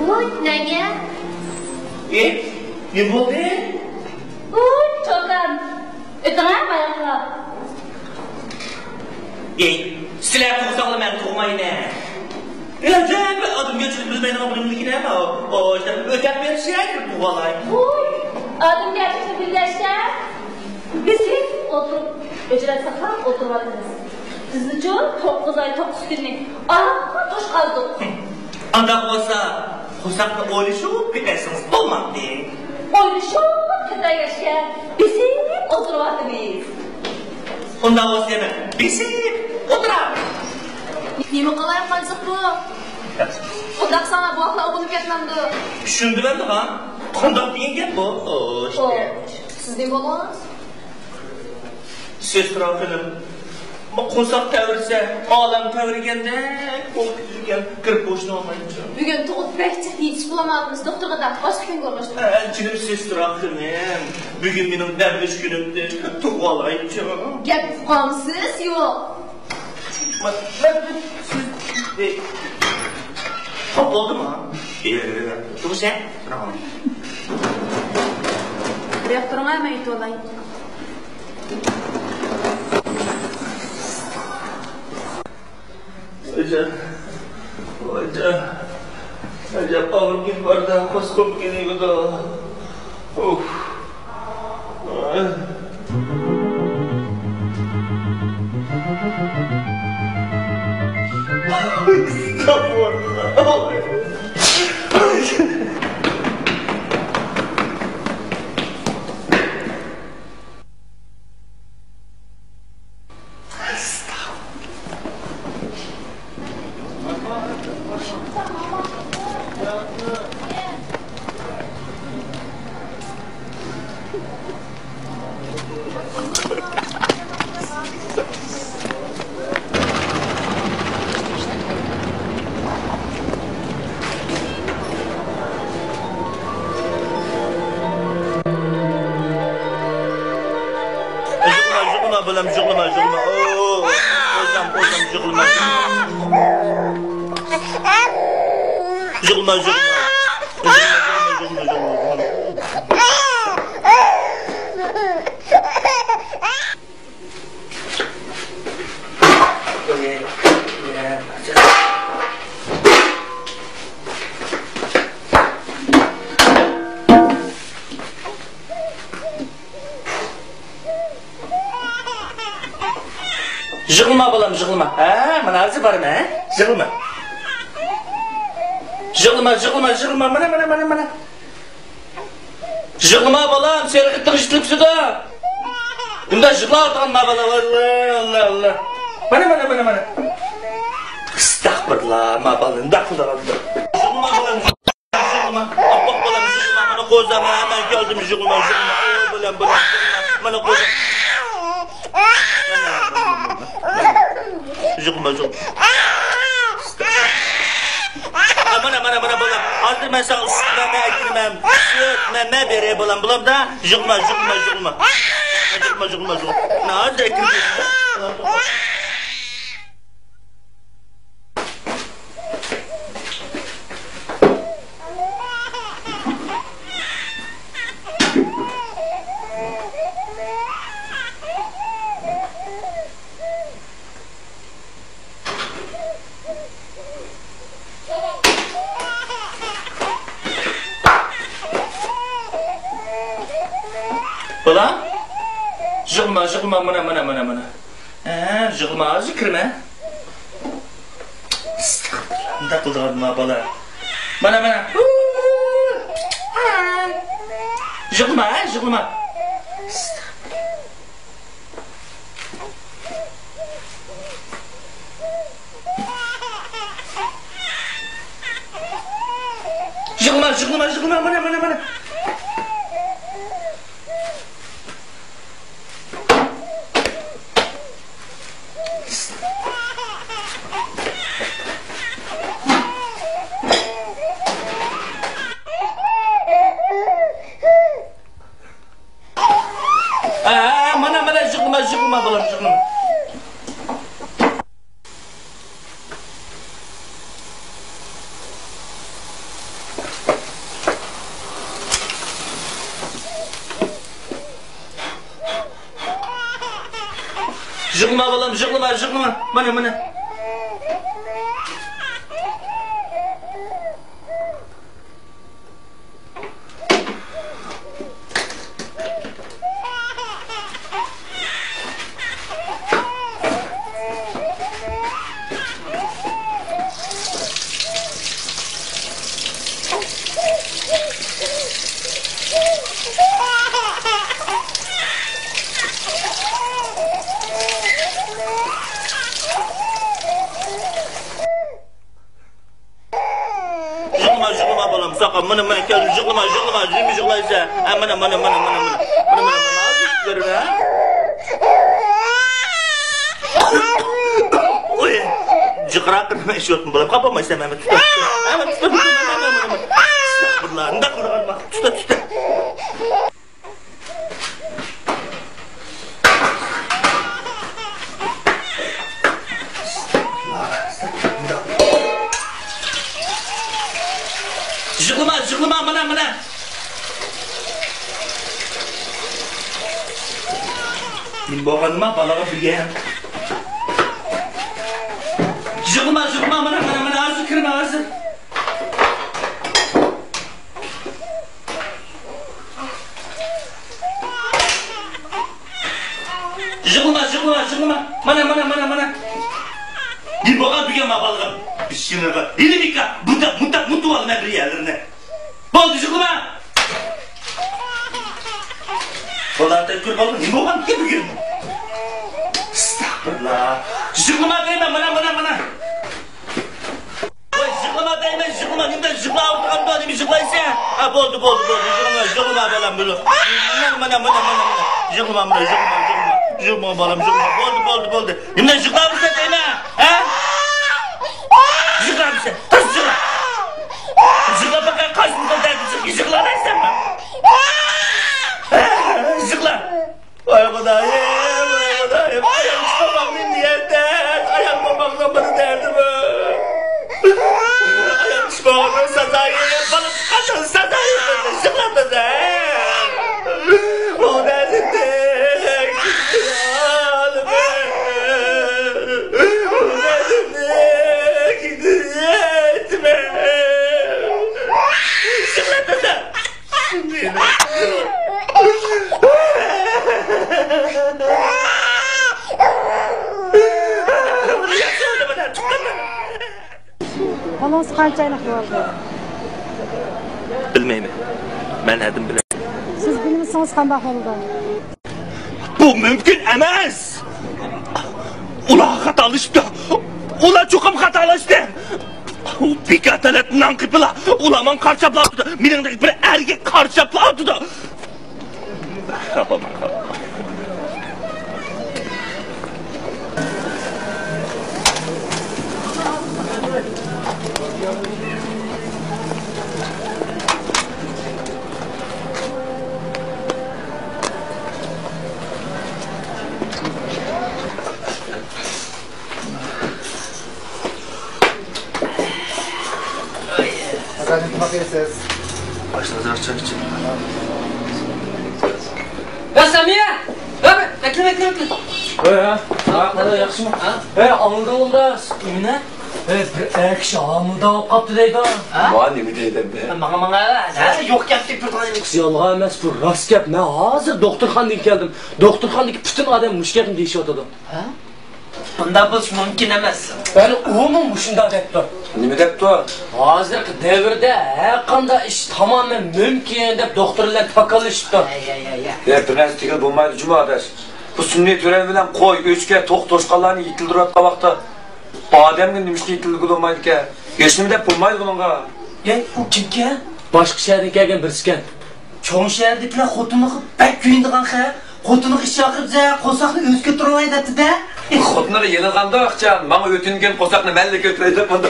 ۋوي، نەگە؟ ئېي، نېمە بولدى؟ ۋوي، چوكان! ئۆتۈڭە باياقلاپ. ئېي، سىلەر تۇرساڭلار مەن تۇرمايمەن. ئەجەب، ئادەمگەرچىلىك بىلمەيدىغان بىر نېمىكىن ھە، ئو، ئۆتەپ بېرىشەك، تۇغالاي. ۋوي، ئادەمگەرچىلىكنى بىلمەسكەن، بىز ھېلىقى ئولتۇرۇپ، ھۆجرە ساقلاپ ئولتۇرۇۋاتىمىز. بىزنىچۇ توققۇز ئاي، توققۇز كۈننى ئاران توشقانلىق. ئانداق بولسا، قورساقنى ئويلىشىپ كېتەرسىڭىز بولمامدى؟ ئويلىشىپ كېتەرگەچكە بېسىپ ئولتۇرۇۋاتىمىز. ئۇنداق بولسا يەنە بېسىپ ئولتۇرامىز. نېمە قىلاي قانچىق بۇ؟ ئۇنداق ساڭا بۇ ۋاقىتلا ئوبۇنۇپ كەتمەمدۇ؟ چۈشىنىپ بەردىغان. قانداق دېگەن گەپ بۇ؟ ئوي، ئوي، سىز نېمە بولغان؟ سېسترا خېنىم، قورساق تەۋرىسە، ئالەم تەۋرىگەندەك بولۇپ كېتىدىكەن، كىرىپ بوشىنى ئالمايدىچۇ. بۈگۈن تۇغۇت بەك جىق يېتىشىپ بولالمايمىز، دوختۇرغا دەپ باشقا كۈنگە ئورۇنلاشتۇرۇڭ. ئە، جېنىم سېسترا خېنىم، بۈگۈن مېنىڭ دەم ئېلىش كۈنۈمدى، تۇغۇۋالايچۇ. گەپ ئۇقامسىز؟ يوق. مەن، مەن، سىز، ئى، خاپا بولدىما؟ ئى، تۇرسەن. رەختۇرۇڭا مەيتولاي. ئاجا، ئاجا، ئاجا، ئاغرىپ كېتىپ باردا، قورسىقىم كېلىۋىدۇ. ئۇف. ئەستەغپۇرۇللا. يىغلىما، يىغلىما. ئو، قوزام، قوزام، يىغلىما. يىغلىما، يىغلىما. يىغلىما، يىغلىما، يىغلىما، يىغلىما. يىغلىما بالام، يىغلىما. ھە، مانا ھازىر بارىمەن، ھە؟ يىغلىما. يىغلىما، يىغلىما، يىغلىما. مانا، مانا، مانا، مانا. يىغلىما بالام، سېرىقىتىڭ يېتىلىپسىدۇ. بۇنداق يىغلاۋاتقان ما بالا، ئاللا، ئاللا، ئاللا. مانا، مانا، مانا، مانا. ئەستەغپۇرۇللا، ما بالا، ئۇنداق قىلىدىغان. يىغلىما بالام، يىغلىما. ئاپپاق بالام، يىغلىما. مانا قوزام، ھە، مەن كەلدىم، يىغلىما، يىغلىما. ئوي بالام، بالام، يىغلىما. مانا قوزام. يىغلىما، يىغلىما. مانا، مانا، مانا، بالام. ھازىر مەن ساڭا سۈت مەن ئەكىرمەن. سۈت مەن، مەن بېرەي، بالام. بولامدا؟ يىغلىما، يىغلىما، يىغلىما. يىغلىما، يىغلىما، يىغلىما. مانا ھازىر ئەكىرىپ بېرىمەن. بالام، يىغلىما، يىغلىما، مانا، مانا، مانا، مانا. ھە، يىغلىما، ھازىر كىرىمەن. ئەستەغپۇرۇللا، ئۇنداق قىلىدىغان ما بالا. مانا، مانا. يىغلىما، ھە، يىغلىما. يىغلىما، يىغلىما، يىغلىما، مانا، مانا، مانا. ھە، ھە، مانا، مانا، يىغلىما، يىغلىما، بالام، يىغلىما. يىغلىما، بالام، يىغلىما، يىغلىما. مانا، مانا. يىغلىما، يىغلىما، بالام، ساقا، مانا، مانا، كەلدىم، يىغلىما، يىغلىما، نېمە يىغلايسەن؟ ھە، مانا، مانا، مانا، مانا، مانا. مانا، مانا، مانا، ھازىر كۆرۈڭ، ھە؟ ئۇي، جىقراق قىلما، ئىشىۋاتما، بالام، خاپا بولمايسەن، مەن تۇتۇپ. ھە، مانا، تۇتۇپ، تۇتۇپ، مانا، مانا، مانا. ئەستەغپۇرۇللا، ئۇنداق قىلىدىغان، تۇتۇپ، تۇتۇپ. يىغلىما، يىغلىما، مانا، مانا. نېمە بولغانما بالىغا بۈگۈن؟ يىغلىما، يىغلىما، مانا، مانا، مانا، ھازىر كىرىمەن، ھازىر. يىغلىما، يىغلىما، يىغلىما. مانا، مانا، مانا، مانا. نېمە بولغان بۈگۈن ما بالىغا؟ بىشىڭىغا. ھېلى بىكار. بۇنداق، بۇنداق مۇتۇۋالىمەن بىر يەرلىرىنى. بولدى، يىغلىما. بالىلار تەپكۈر بالىغا نېمە بولغان بۈگۈن؟ ئەستەغپۇرۇللا. يىغلىما دەيمەن، مانا، مانا، مانا. ۋاي، يىغلىما دەيمەن، يىغلىما. نېمىدە يىغلاۋاتقاندا نېمە يىغلايسەن؟ ھە، بولدى، بولدى، بولدى. يىغلىما، يىغلىما، بالام، بولدى. مانا، مانا، مانا، مانا، مانا. يىغلىما، مانا، يىغلىما، يىغلىما. يىغلىما، بالام، يىغلىما. بولدى، بولدى، بولدى. نېمىدە يىغلاۋاتىسەن دەيمەن؟ ھە؟ يىغلامسەن؟ تۇر، يىغلا. يىغلاپ باقاي، قايسىمىزدا دەردىم چىقىپ يىغلاۋەرسەنمۇ؟ يىغلا. ۋاي خۇدايىم، ۋاي خۇدايىم. بالىڭىز قانچە ئايلىق بولدى؟ بىلمەيمەن. مەن ھەددىم بىلەي. سىز بىلمىسىڭىز قانداق بولىدۇ؟ بۇ مۇمكىن ئەمەس! ئۇلار خاتالىشىپتۇ. ئۇلار چوقۇم خاتالاشتى. ئۇ بىكار تەلەت نان قېپىلا. ئۇلار ماڭا قارشاپلا ئاتىدۇ. مېنىڭدەك بىر ئەرگە قارشاپلا ئاتىدۇ. ئاكا، نېمە قىلىسىز؟ باشلىق، ئازراق چاي ئىچىڭ. يا سامىيە! يا بىر، ئەكىل، ئەكىل، ئەكىل. ھەي، ھە؟ ھە، قانداق، ياخشىمۇ؟ ھە؟ ھەي، ئاڭلىدىڭمۇ بىراز؟ نېمىنى؟ ھەي، بىر ئەر كىشى ھامىلىدار بولۇپ قاپتۇ دەيدۇ. ھە؟ ماڭا نېمە دەيدۇ ئەمدى؟ ماڭا، ماڭا، ھە؟ يوق گەپ دەپ تۇرغان ئىدىم. يالغان ئەمەس، بۇ راست گەپ. مەن ھازىر دوختۇرخانىدىن كەلدىم. دوختۇرخانىدىكى پۈتۈن ئادەم مۇشۇ گەپنى دېيىشىۋاتىدۇ. ھە؟ بۇنداق بولۇشى مۇمكىن ئەمەس. يەنى ئۇمۇ مۇشۇنداق دەپتۇ. نېمە دەپتۇ؟ ھازىرقى دەۋردە ھەرقانداق ئىش تامامەن مۇمكىن دەپ دوختۇر بىلەن تاكاللىشىپتۇ. ھەي، ھەي، ھەي، ھەي. يا، بىر نەرسە دېگىلى بولمايدۇ جۇمۇ ئاداش. بۇ سۈنئىي تۆرەلمە بىلەن قوي، ئۆچكە، توخۇ، توشقانلارنى يېتىلدۈرۈۋاتقان ۋاقىتتا بۇ ئادەمگە نېمە ئۈچۈن يېتىلدۈرگىلى بولمايدىكەن؟ ھېچنېمە دەپ بولمايدۇ بۇنىڭغا. يەي، ئۇ كىمكەن؟ باشقا شەھەردىن كەلگەن بىرسىكەن. چوڭ شەھەردىكىلەر خوتۇنلۇققا بەك كۆيۈنىدىغان خەق. خوتۇنلۇققا ئىش چاقىرىپ، قورساقنى ئۆزى كۆتۈرەلمەيدۇ دەپتۇ-دە. خوتۇنلىرى يېلىنغاندۇ ئاقچان، ماڭا ئۆتۈنگەن قورساقنى مەنلا كۆتۈرەي دەپ ماندۇ.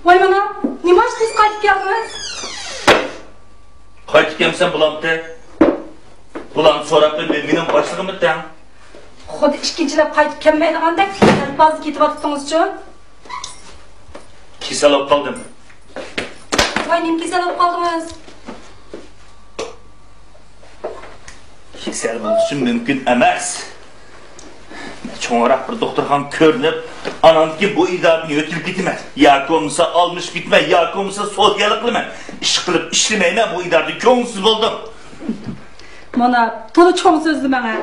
ۋاي مانا، نېمە ئىش تېز قايتىپ كەلدىڭىز؟ قايتىپ كەلمىسەم بولامتى؟ بۇلارنى سوراپ بېرىپ مېنىڭ باشلىقىممۇ تەڭ. خۇددى ئىككىنچىلەپ قايتىپ كەلمەيدىغاندەك، ئەلپازدا كېتىۋاتىپتىڭىزچۇ؟ كېسەل بولۇپ قالدىم. ۋاي، نېمە كېسەل بولۇپ قالدىڭىز؟ كېسەل بولۇشۇم مۇمكىن ئەمەس. مەن چوڭراق بىر دوختۇرخانىغا كۆرۈنۈپ، ئاناندىن كېيىن بۇ ئىدارىدىن ئۆتۈپ كېتىمەن. ياكى بولمىسا ئالمىشىپ كېتىمەن، ياكى بولمىسا سودىگەرلىك قىلىمەن. ئىشقىلىپ ئىشلىمەيمەن، بۇ ئىدارىدىن كۆڭۈلسىز بولدۇم. مانا، تولا چوڭ سۆزلىمەڭ ھە.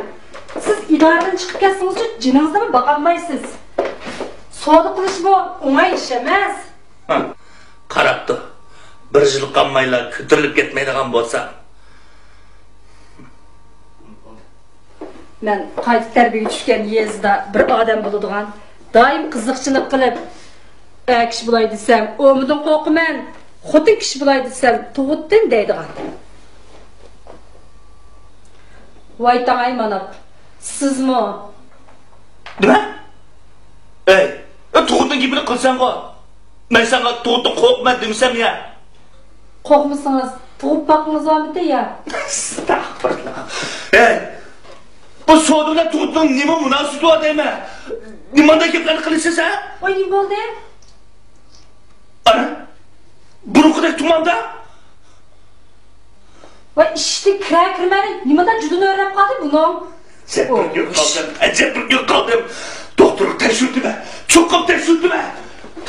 سىز ئىدارىدىن چىقىپ كەتسىڭىزچۇ، جېنىڭىزنىمۇ باقالمايسىز. سودا قىلىشمۇ ئوڭاي ئىش ئەمەس. ھە، قاراپتۇ. بىر يىل قالمايلا كۆتۈرۈلۈپ كەتمەيدىغان بولسا. مەن قايتا تەربىيەگە چۈشكەن يېزىدا بىر ئادەم بولىدىغان، دائىم قىزىقچىلىق قىلىپ، ئەر كىشى بولاي دېسەم، ئومىدىن قورقىمەن، خوتۇن كىشى بولاي دېسەم، تۇغۇتتىن دەيدىغان. ۋاي تاڭاي ماناپ، سىزمۇ؟ نېمە؟ ئەي، ئە، تۇغۇتنىڭ گېپىنى قىلساڭغۇ. مەن ساڭا تۇغۇتتىن قورقىمەن دېمىسەم يا؟ قورقمىسىڭىز، تۇغۇت باققىڭىز بارمىدى يا؟ ئەستەغپۇرۇللا. ئەي، بۇ سودا بىلەن تۇغۇتنىڭ نېمە مۇناسىۋىتى بار دەيمەن؟ نېمانداق گەپلەرنى قىلىسىز ھە؟ ۋاي، نېمە بولدى؟ ئانا، بۇرۇنقىدەك تۇماندا. ۋاي، ئىشىكتىن كىرە كىرمەي نېمىدا جۇدۇن ئۆرەپ قالدى بۇنىڭ؟ ئەجەب بىر كۈن قالدىم، ئەجەب بىر كۈن قالدىم. دوختۇرغا تەكشۈرتىمەن، چوقۇم تەكشۈرتىمەن،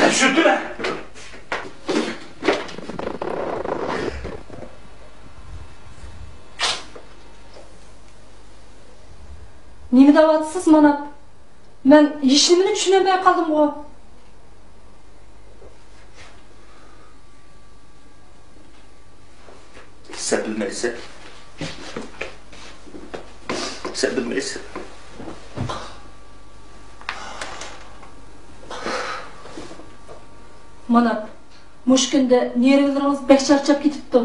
تەكشۈرتىمەن. نېمە دەۋاتىسىز مانا؟ مەن ھېچنېمىنى چۈشىنەلمەي قالدىمغۇ. سەن بىلمەيسەن. سەن بىلمەيسەن. مانا، مۇشۇ كۈندە نېرۋىلىرىڭىز بەك چارچاپ كېتىپتۇ.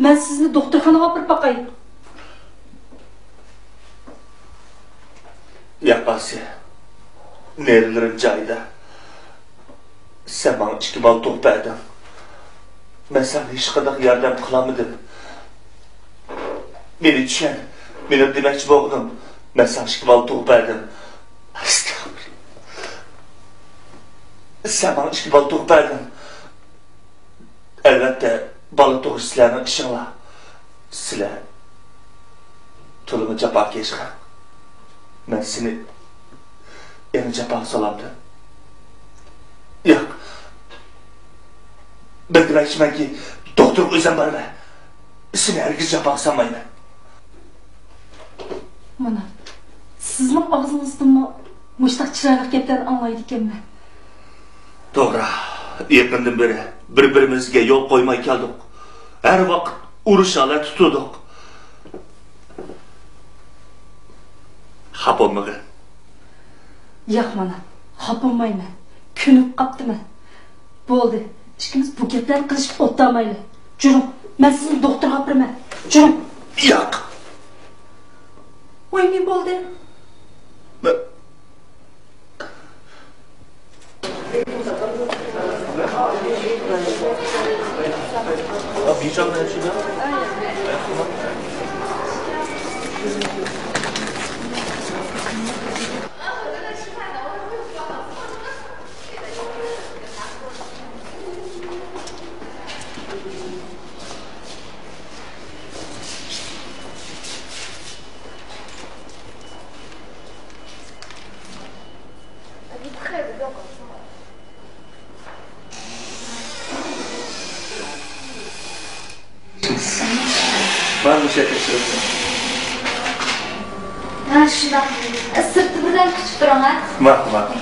مەن سىزنى دوختۇرخانىغا ئاپىرىپ باقاي. ياق، ئاسىيە. نېرۋىلىرىم جايىدا. سەن ماڭا ئىككى بالا تۇغۇپ بەردىڭ. مەن ساڭا ھېچقانداق ياردەم قىلالمىدىم. مېنى چۈشەن. مېنىڭ دېمەكچى بولغىنىم، مەن ساڭا ئىككى بالا تۇغۇپ بەردىم. ئەستەغپۇرۇللا. سەن ماڭا ئىككى بالا تۇغۇپ بەردىڭ. ئەلۋەتتە، بالا تۇغۇش سىلەرنىڭ ئىشىڭلار. سىلەر تولىمۇ جاپاكەش خەق. مەن سېنى يەنە جاپاغا سالامدىم. ياق. بىر دېمەكچىمەنكى، دوختۇرغا ئۆزۈم بارىمەن. سېنى ھەرگىز جاپاغا سالمايمەن. مانا، سىزنىڭ ئاغزىڭىزدىنمۇ مۇشۇنداق چىرايلىق گەپلەرنى ئاڭلايدىكەنمەن. توغرا، يېقىندىن بېرى بىر-بىرىمىزگە يول قويماي كەلدۇق. ھەر ۋاقىت ئۇرۇش ھالەتتە تۇردۇق. خاپا بولمىغىن. ياق، مانا، خاپا بولمايمەن. كۆنۈپ قاپتىمەن. بولدى، ئىككىمىز بۇ گەپلەرنى قىلىشىپ ئولتۇرمايلى. جۈرۈڭ، مەن سىزنى دوختۇرغا ئاپىرىمەن. جۈرۈڭ. ياق. ۋاي، نېمە بولدى؟ مەن بارمۇ شەكىل سۈرەتتە؟ ھە، شۇنداق. سىرتتا بىردەم كۈتۈپ تۇرۇڭ، ھە؟ ماقۇل، ماقۇل.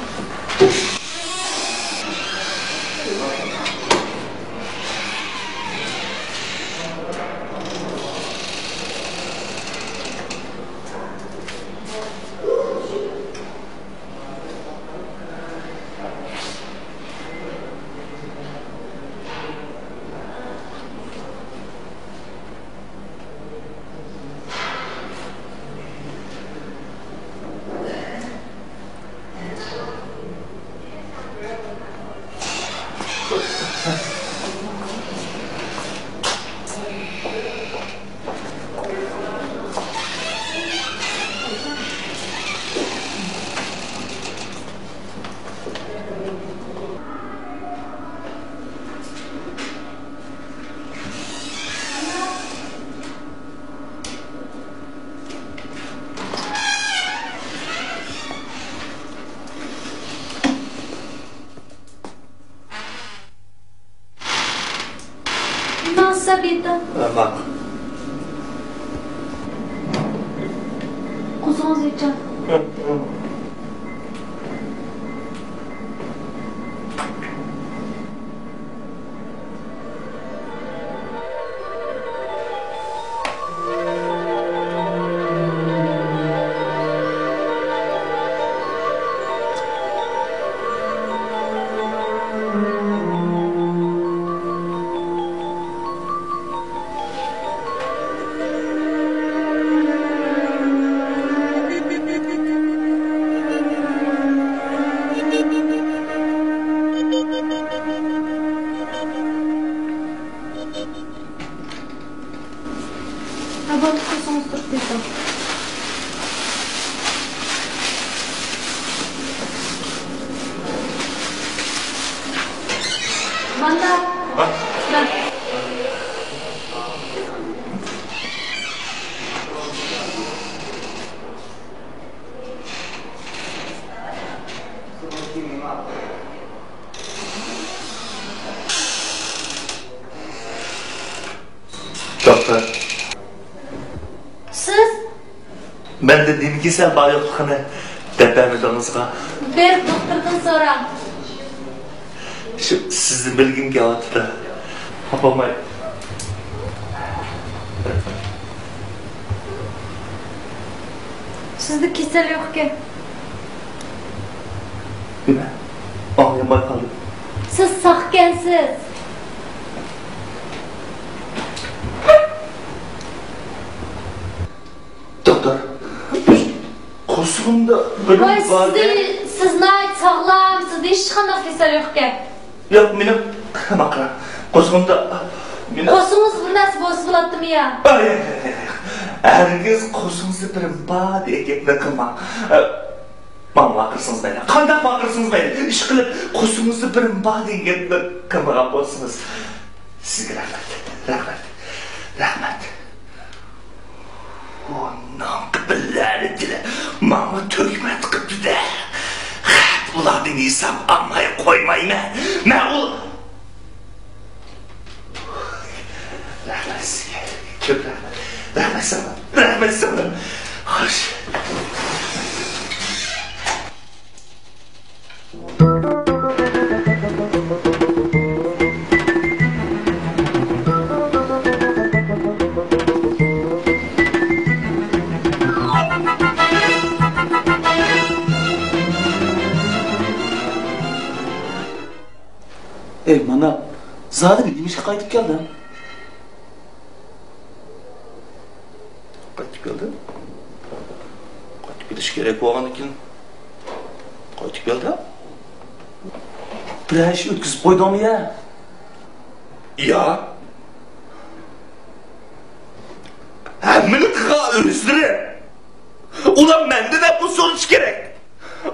ماڭسا بېتىڭ. ماڭ. قوزغىڭىز ئېچىڭ. ھە، بولدى، قوزغىڭىز تۇرۇپ كېتىڭ. مانا. ھە؟ مانا. دوختۇر. سىز؟ مەندە نېمە كېسەل بار يوقلۇقىنى دەپ بەرمىدىڭىزغۇ؟ بېرىپ دوختۇردىن سوراڭ. شۇ سىزدىن بىلگۈم كېلىۋاتىدۇ. خاپا بولماي. سىزدە كېسەل يوقكەن. نېمە؟ ئاڭلىيالماي قالدىم. سىز ساقكەنسىز. دوختۇر، قورسىقىمدا بىر ۋاي، بار سىزدە، دە. سىز ناھايىتى ساغلام، سىزدە ھېچقانداق كېسەل يوقكەن. ياق، مېنىڭ، ماڭا قارا، قورسىقىمدا، مېنىڭ قورسىقىڭىز بىر نەرسە بولسا بولاتتىمۇ يا؟ ئاي، ئاي، ئاي، ئاي. ھەرگىز قورسىقىڭىزدا بىرىم بار دېگەن گەپنى قىلماڭ. ئە، ماڭا ۋارقىرىسىڭىز مەيلى. قانداق ۋارقىرىسىڭىز مەيلى. ئىشقىلىپ، قورسىقىڭىزدا بىرىم بار دېگەن گەپنى قىلمىغان بولسىڭىز. سىزگە رەھمەت، رەھمەت، رەھمەت. ئۇنىڭ بىلەرىدىلە ماڭا تۆھمەت قىپتۇ-دە. خەپ، ئۇلاردىن ھېساب ئالماي قويمايمەن. مەن ئۇ، رەھمەت سىزگە. كۆپ رەھمەت. رەھمەت ساڭا. رەھمەت ساڭا. خوش. ئەي مانا، زادى نېمە ئىشقا قايتىپ كەلدىڭ؟ قايتىپ كەلدىم. قايتىپ كېلىش كېرەك بولغاندىكىن، قايتىپ كەلدىم. بىرەر ئىش ئۆتكۈزۈپ قويدۇڭمۇ يا؟ يا. ھەممىنى قىلغان ئۆزلىرى. ئۇلار مەندىن ئەپۇ سورىشى كېرەك.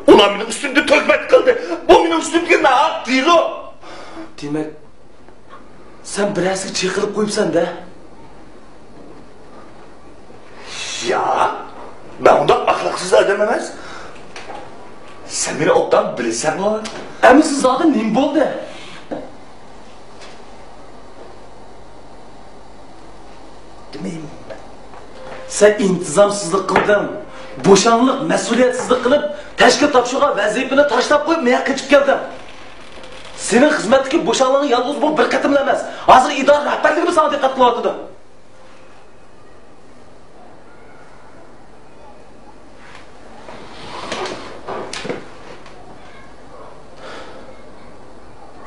ئۇلار مېنىڭ ئۈستۈمدە تۆھمەت قىلدى. بۇ مېنىڭ ئۈستۈمدىكى ناھەق دېلو. دېمەك، سەن بىرەرسىگە چېقىلىپ قويۇپسەن-دە؟ ياق، مەن ئۇنداق ئەخلاقسىز ئادەم ئەمەس. سەن مېنى ئوبدان بىلىسەنغۇ. ئەمىسە زادى نېمە بولدى؟ دېمەيمەن. سەن ئىنتىزامسىزلىق قىلدىڭ، بوشاڭلىق، مەسئۇلىيەتسىزلىك قىلىپ، تەشكىل تاپشۇرغان ۋەزىپىنى تاشلاپ قويۇپ، مېڭە قېچىپ كەلدىڭ. سېنىڭ خىزمەتتىكى بوشاڭلىقىڭ يالغۇز بۇ بىر قېتىملا ئەمەس، ھازىر ئىدارە رەھبەرلىكىمۇ ساڭا دىققەت قىلىۋاتىدۇ.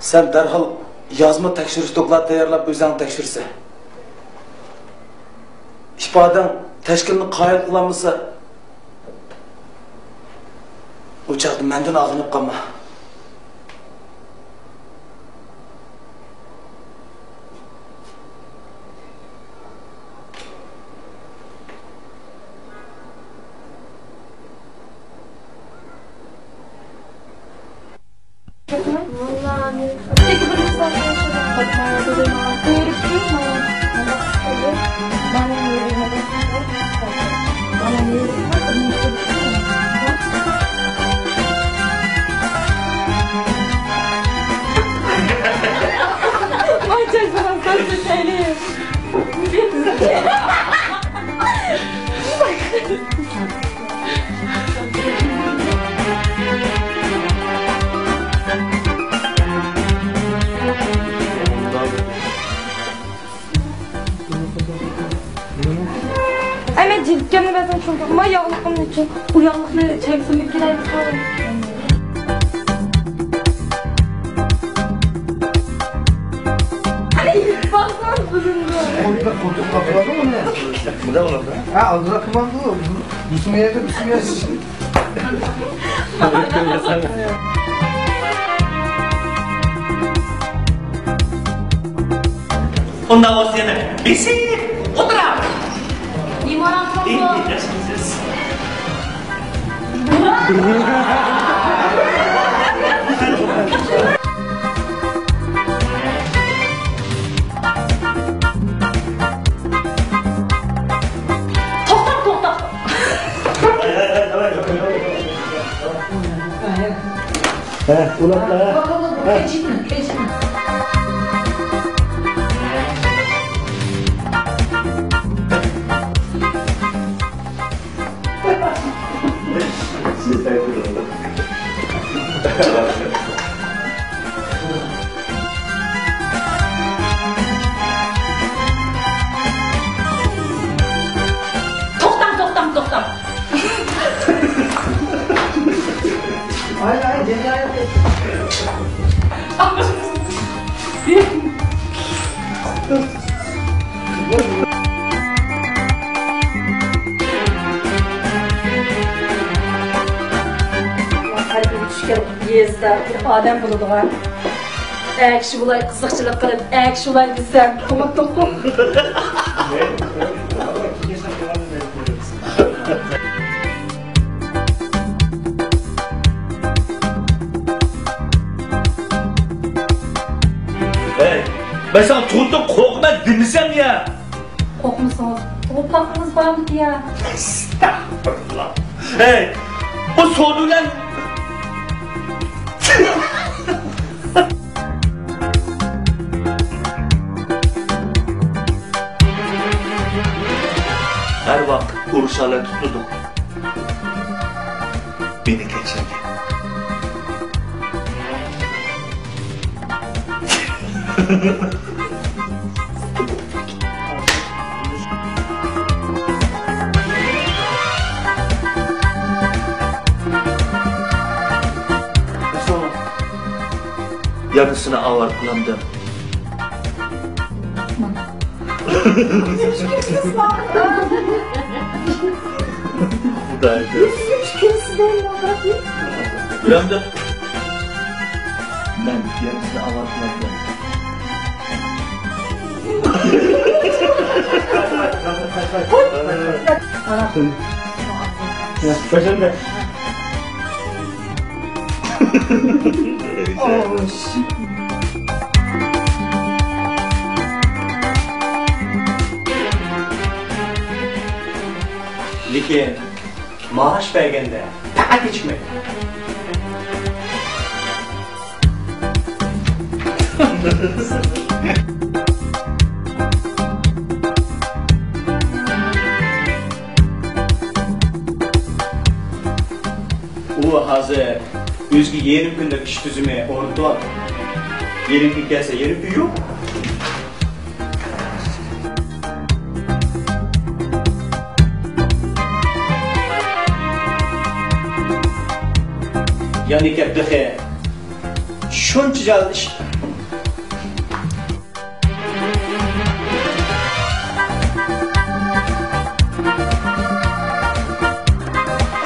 سەن دەرھال يازما تەكشۈرۈش دوكلاتى تەييارلاپ، ئۆزۈڭنى تەكشۈرسە. ئىپادەڭ تەشكىلنى قايىل قىلالمىسا، ئۇ چاغدا مەندىن ئاغرىنىپ قالما. ئەمە جىلىككەمنى بەرسەم چوڭ، ما ياغلىقىمنى ئىچىڭ. ئۇ ياغلىقنى چەكسىمىك كېلەيدىكەن. قولتۇق قاپلايدۇ ئۇنى. بۇدا بولىدۇ. ھە، ئازراق قىلمامدۇ؟ بىسمىللا، بىسمىللا. ئۇنداق بولسا يەنە بېسىق ئولتۇراڭ. نېمە ئارام قىلىدۇ؟ توختاڭ، توختاڭ. ھە، ئۇلاقلا. ھە. توختاڭ، توختاڭ، توختاڭ. ھاي، ھاي، جېنايەت. قەلبىگە چۈشكەن يېزىدا بىر ئادەم بولىدىغان. ئەگىشى بولاي، قىزىقچىلىق قىلىپ، ئەگىشى بولاي دېسەم، قومۇپ توقۇم. ھەي! مەن ساڭا تۇرۇپ تۇرۇپ قورقىمەن دېمىسەم يا. قورقمىسىڭىز، تۇغۇپ باققىڭىز بارمىدى يا؟ ئەستەغپۇرۇللا. ھەي، بۇ سودا بىلەن ھەر ۋاقىت ئۇرۇش ھالەتتە تۇردۇق. مېنى كەچۈرگىن. يارىسىنى ئاۋارە قىلامدىم. خۇدايىم. يۈز ئۈچ كىلوسىدىن نوباتى. ياندى. مەن يەنە سېنى ئاۋارە قىلىمەن. يا، باشلىدى. لېكىن مائاش بەرگەندە پەقەت كېچىكمەيدۇ. ئۇ ھازىر ئۆزىگە يېرىم كۈنلۈك ئىش تۈزۈمى ئورنىتىۋالدى. يېرىم كۈن كەلسە، يېرىم كۈن يوق. يەنە كەپ تېخى شۇنچە جان ئىش.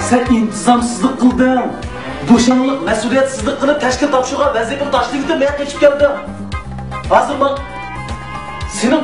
سەن ئىنتىزامسىزلىق قىلدىڭ. بوشاڭلىق، مەسئۇلىيەتسىزلىك قىلىپ، تەشكىل تاپشۇرغان ۋەزىپىنى تاشلىۋېتىپ، مەن قېچىپ كەلدىم. ھازىر ماڭا سېنىڭ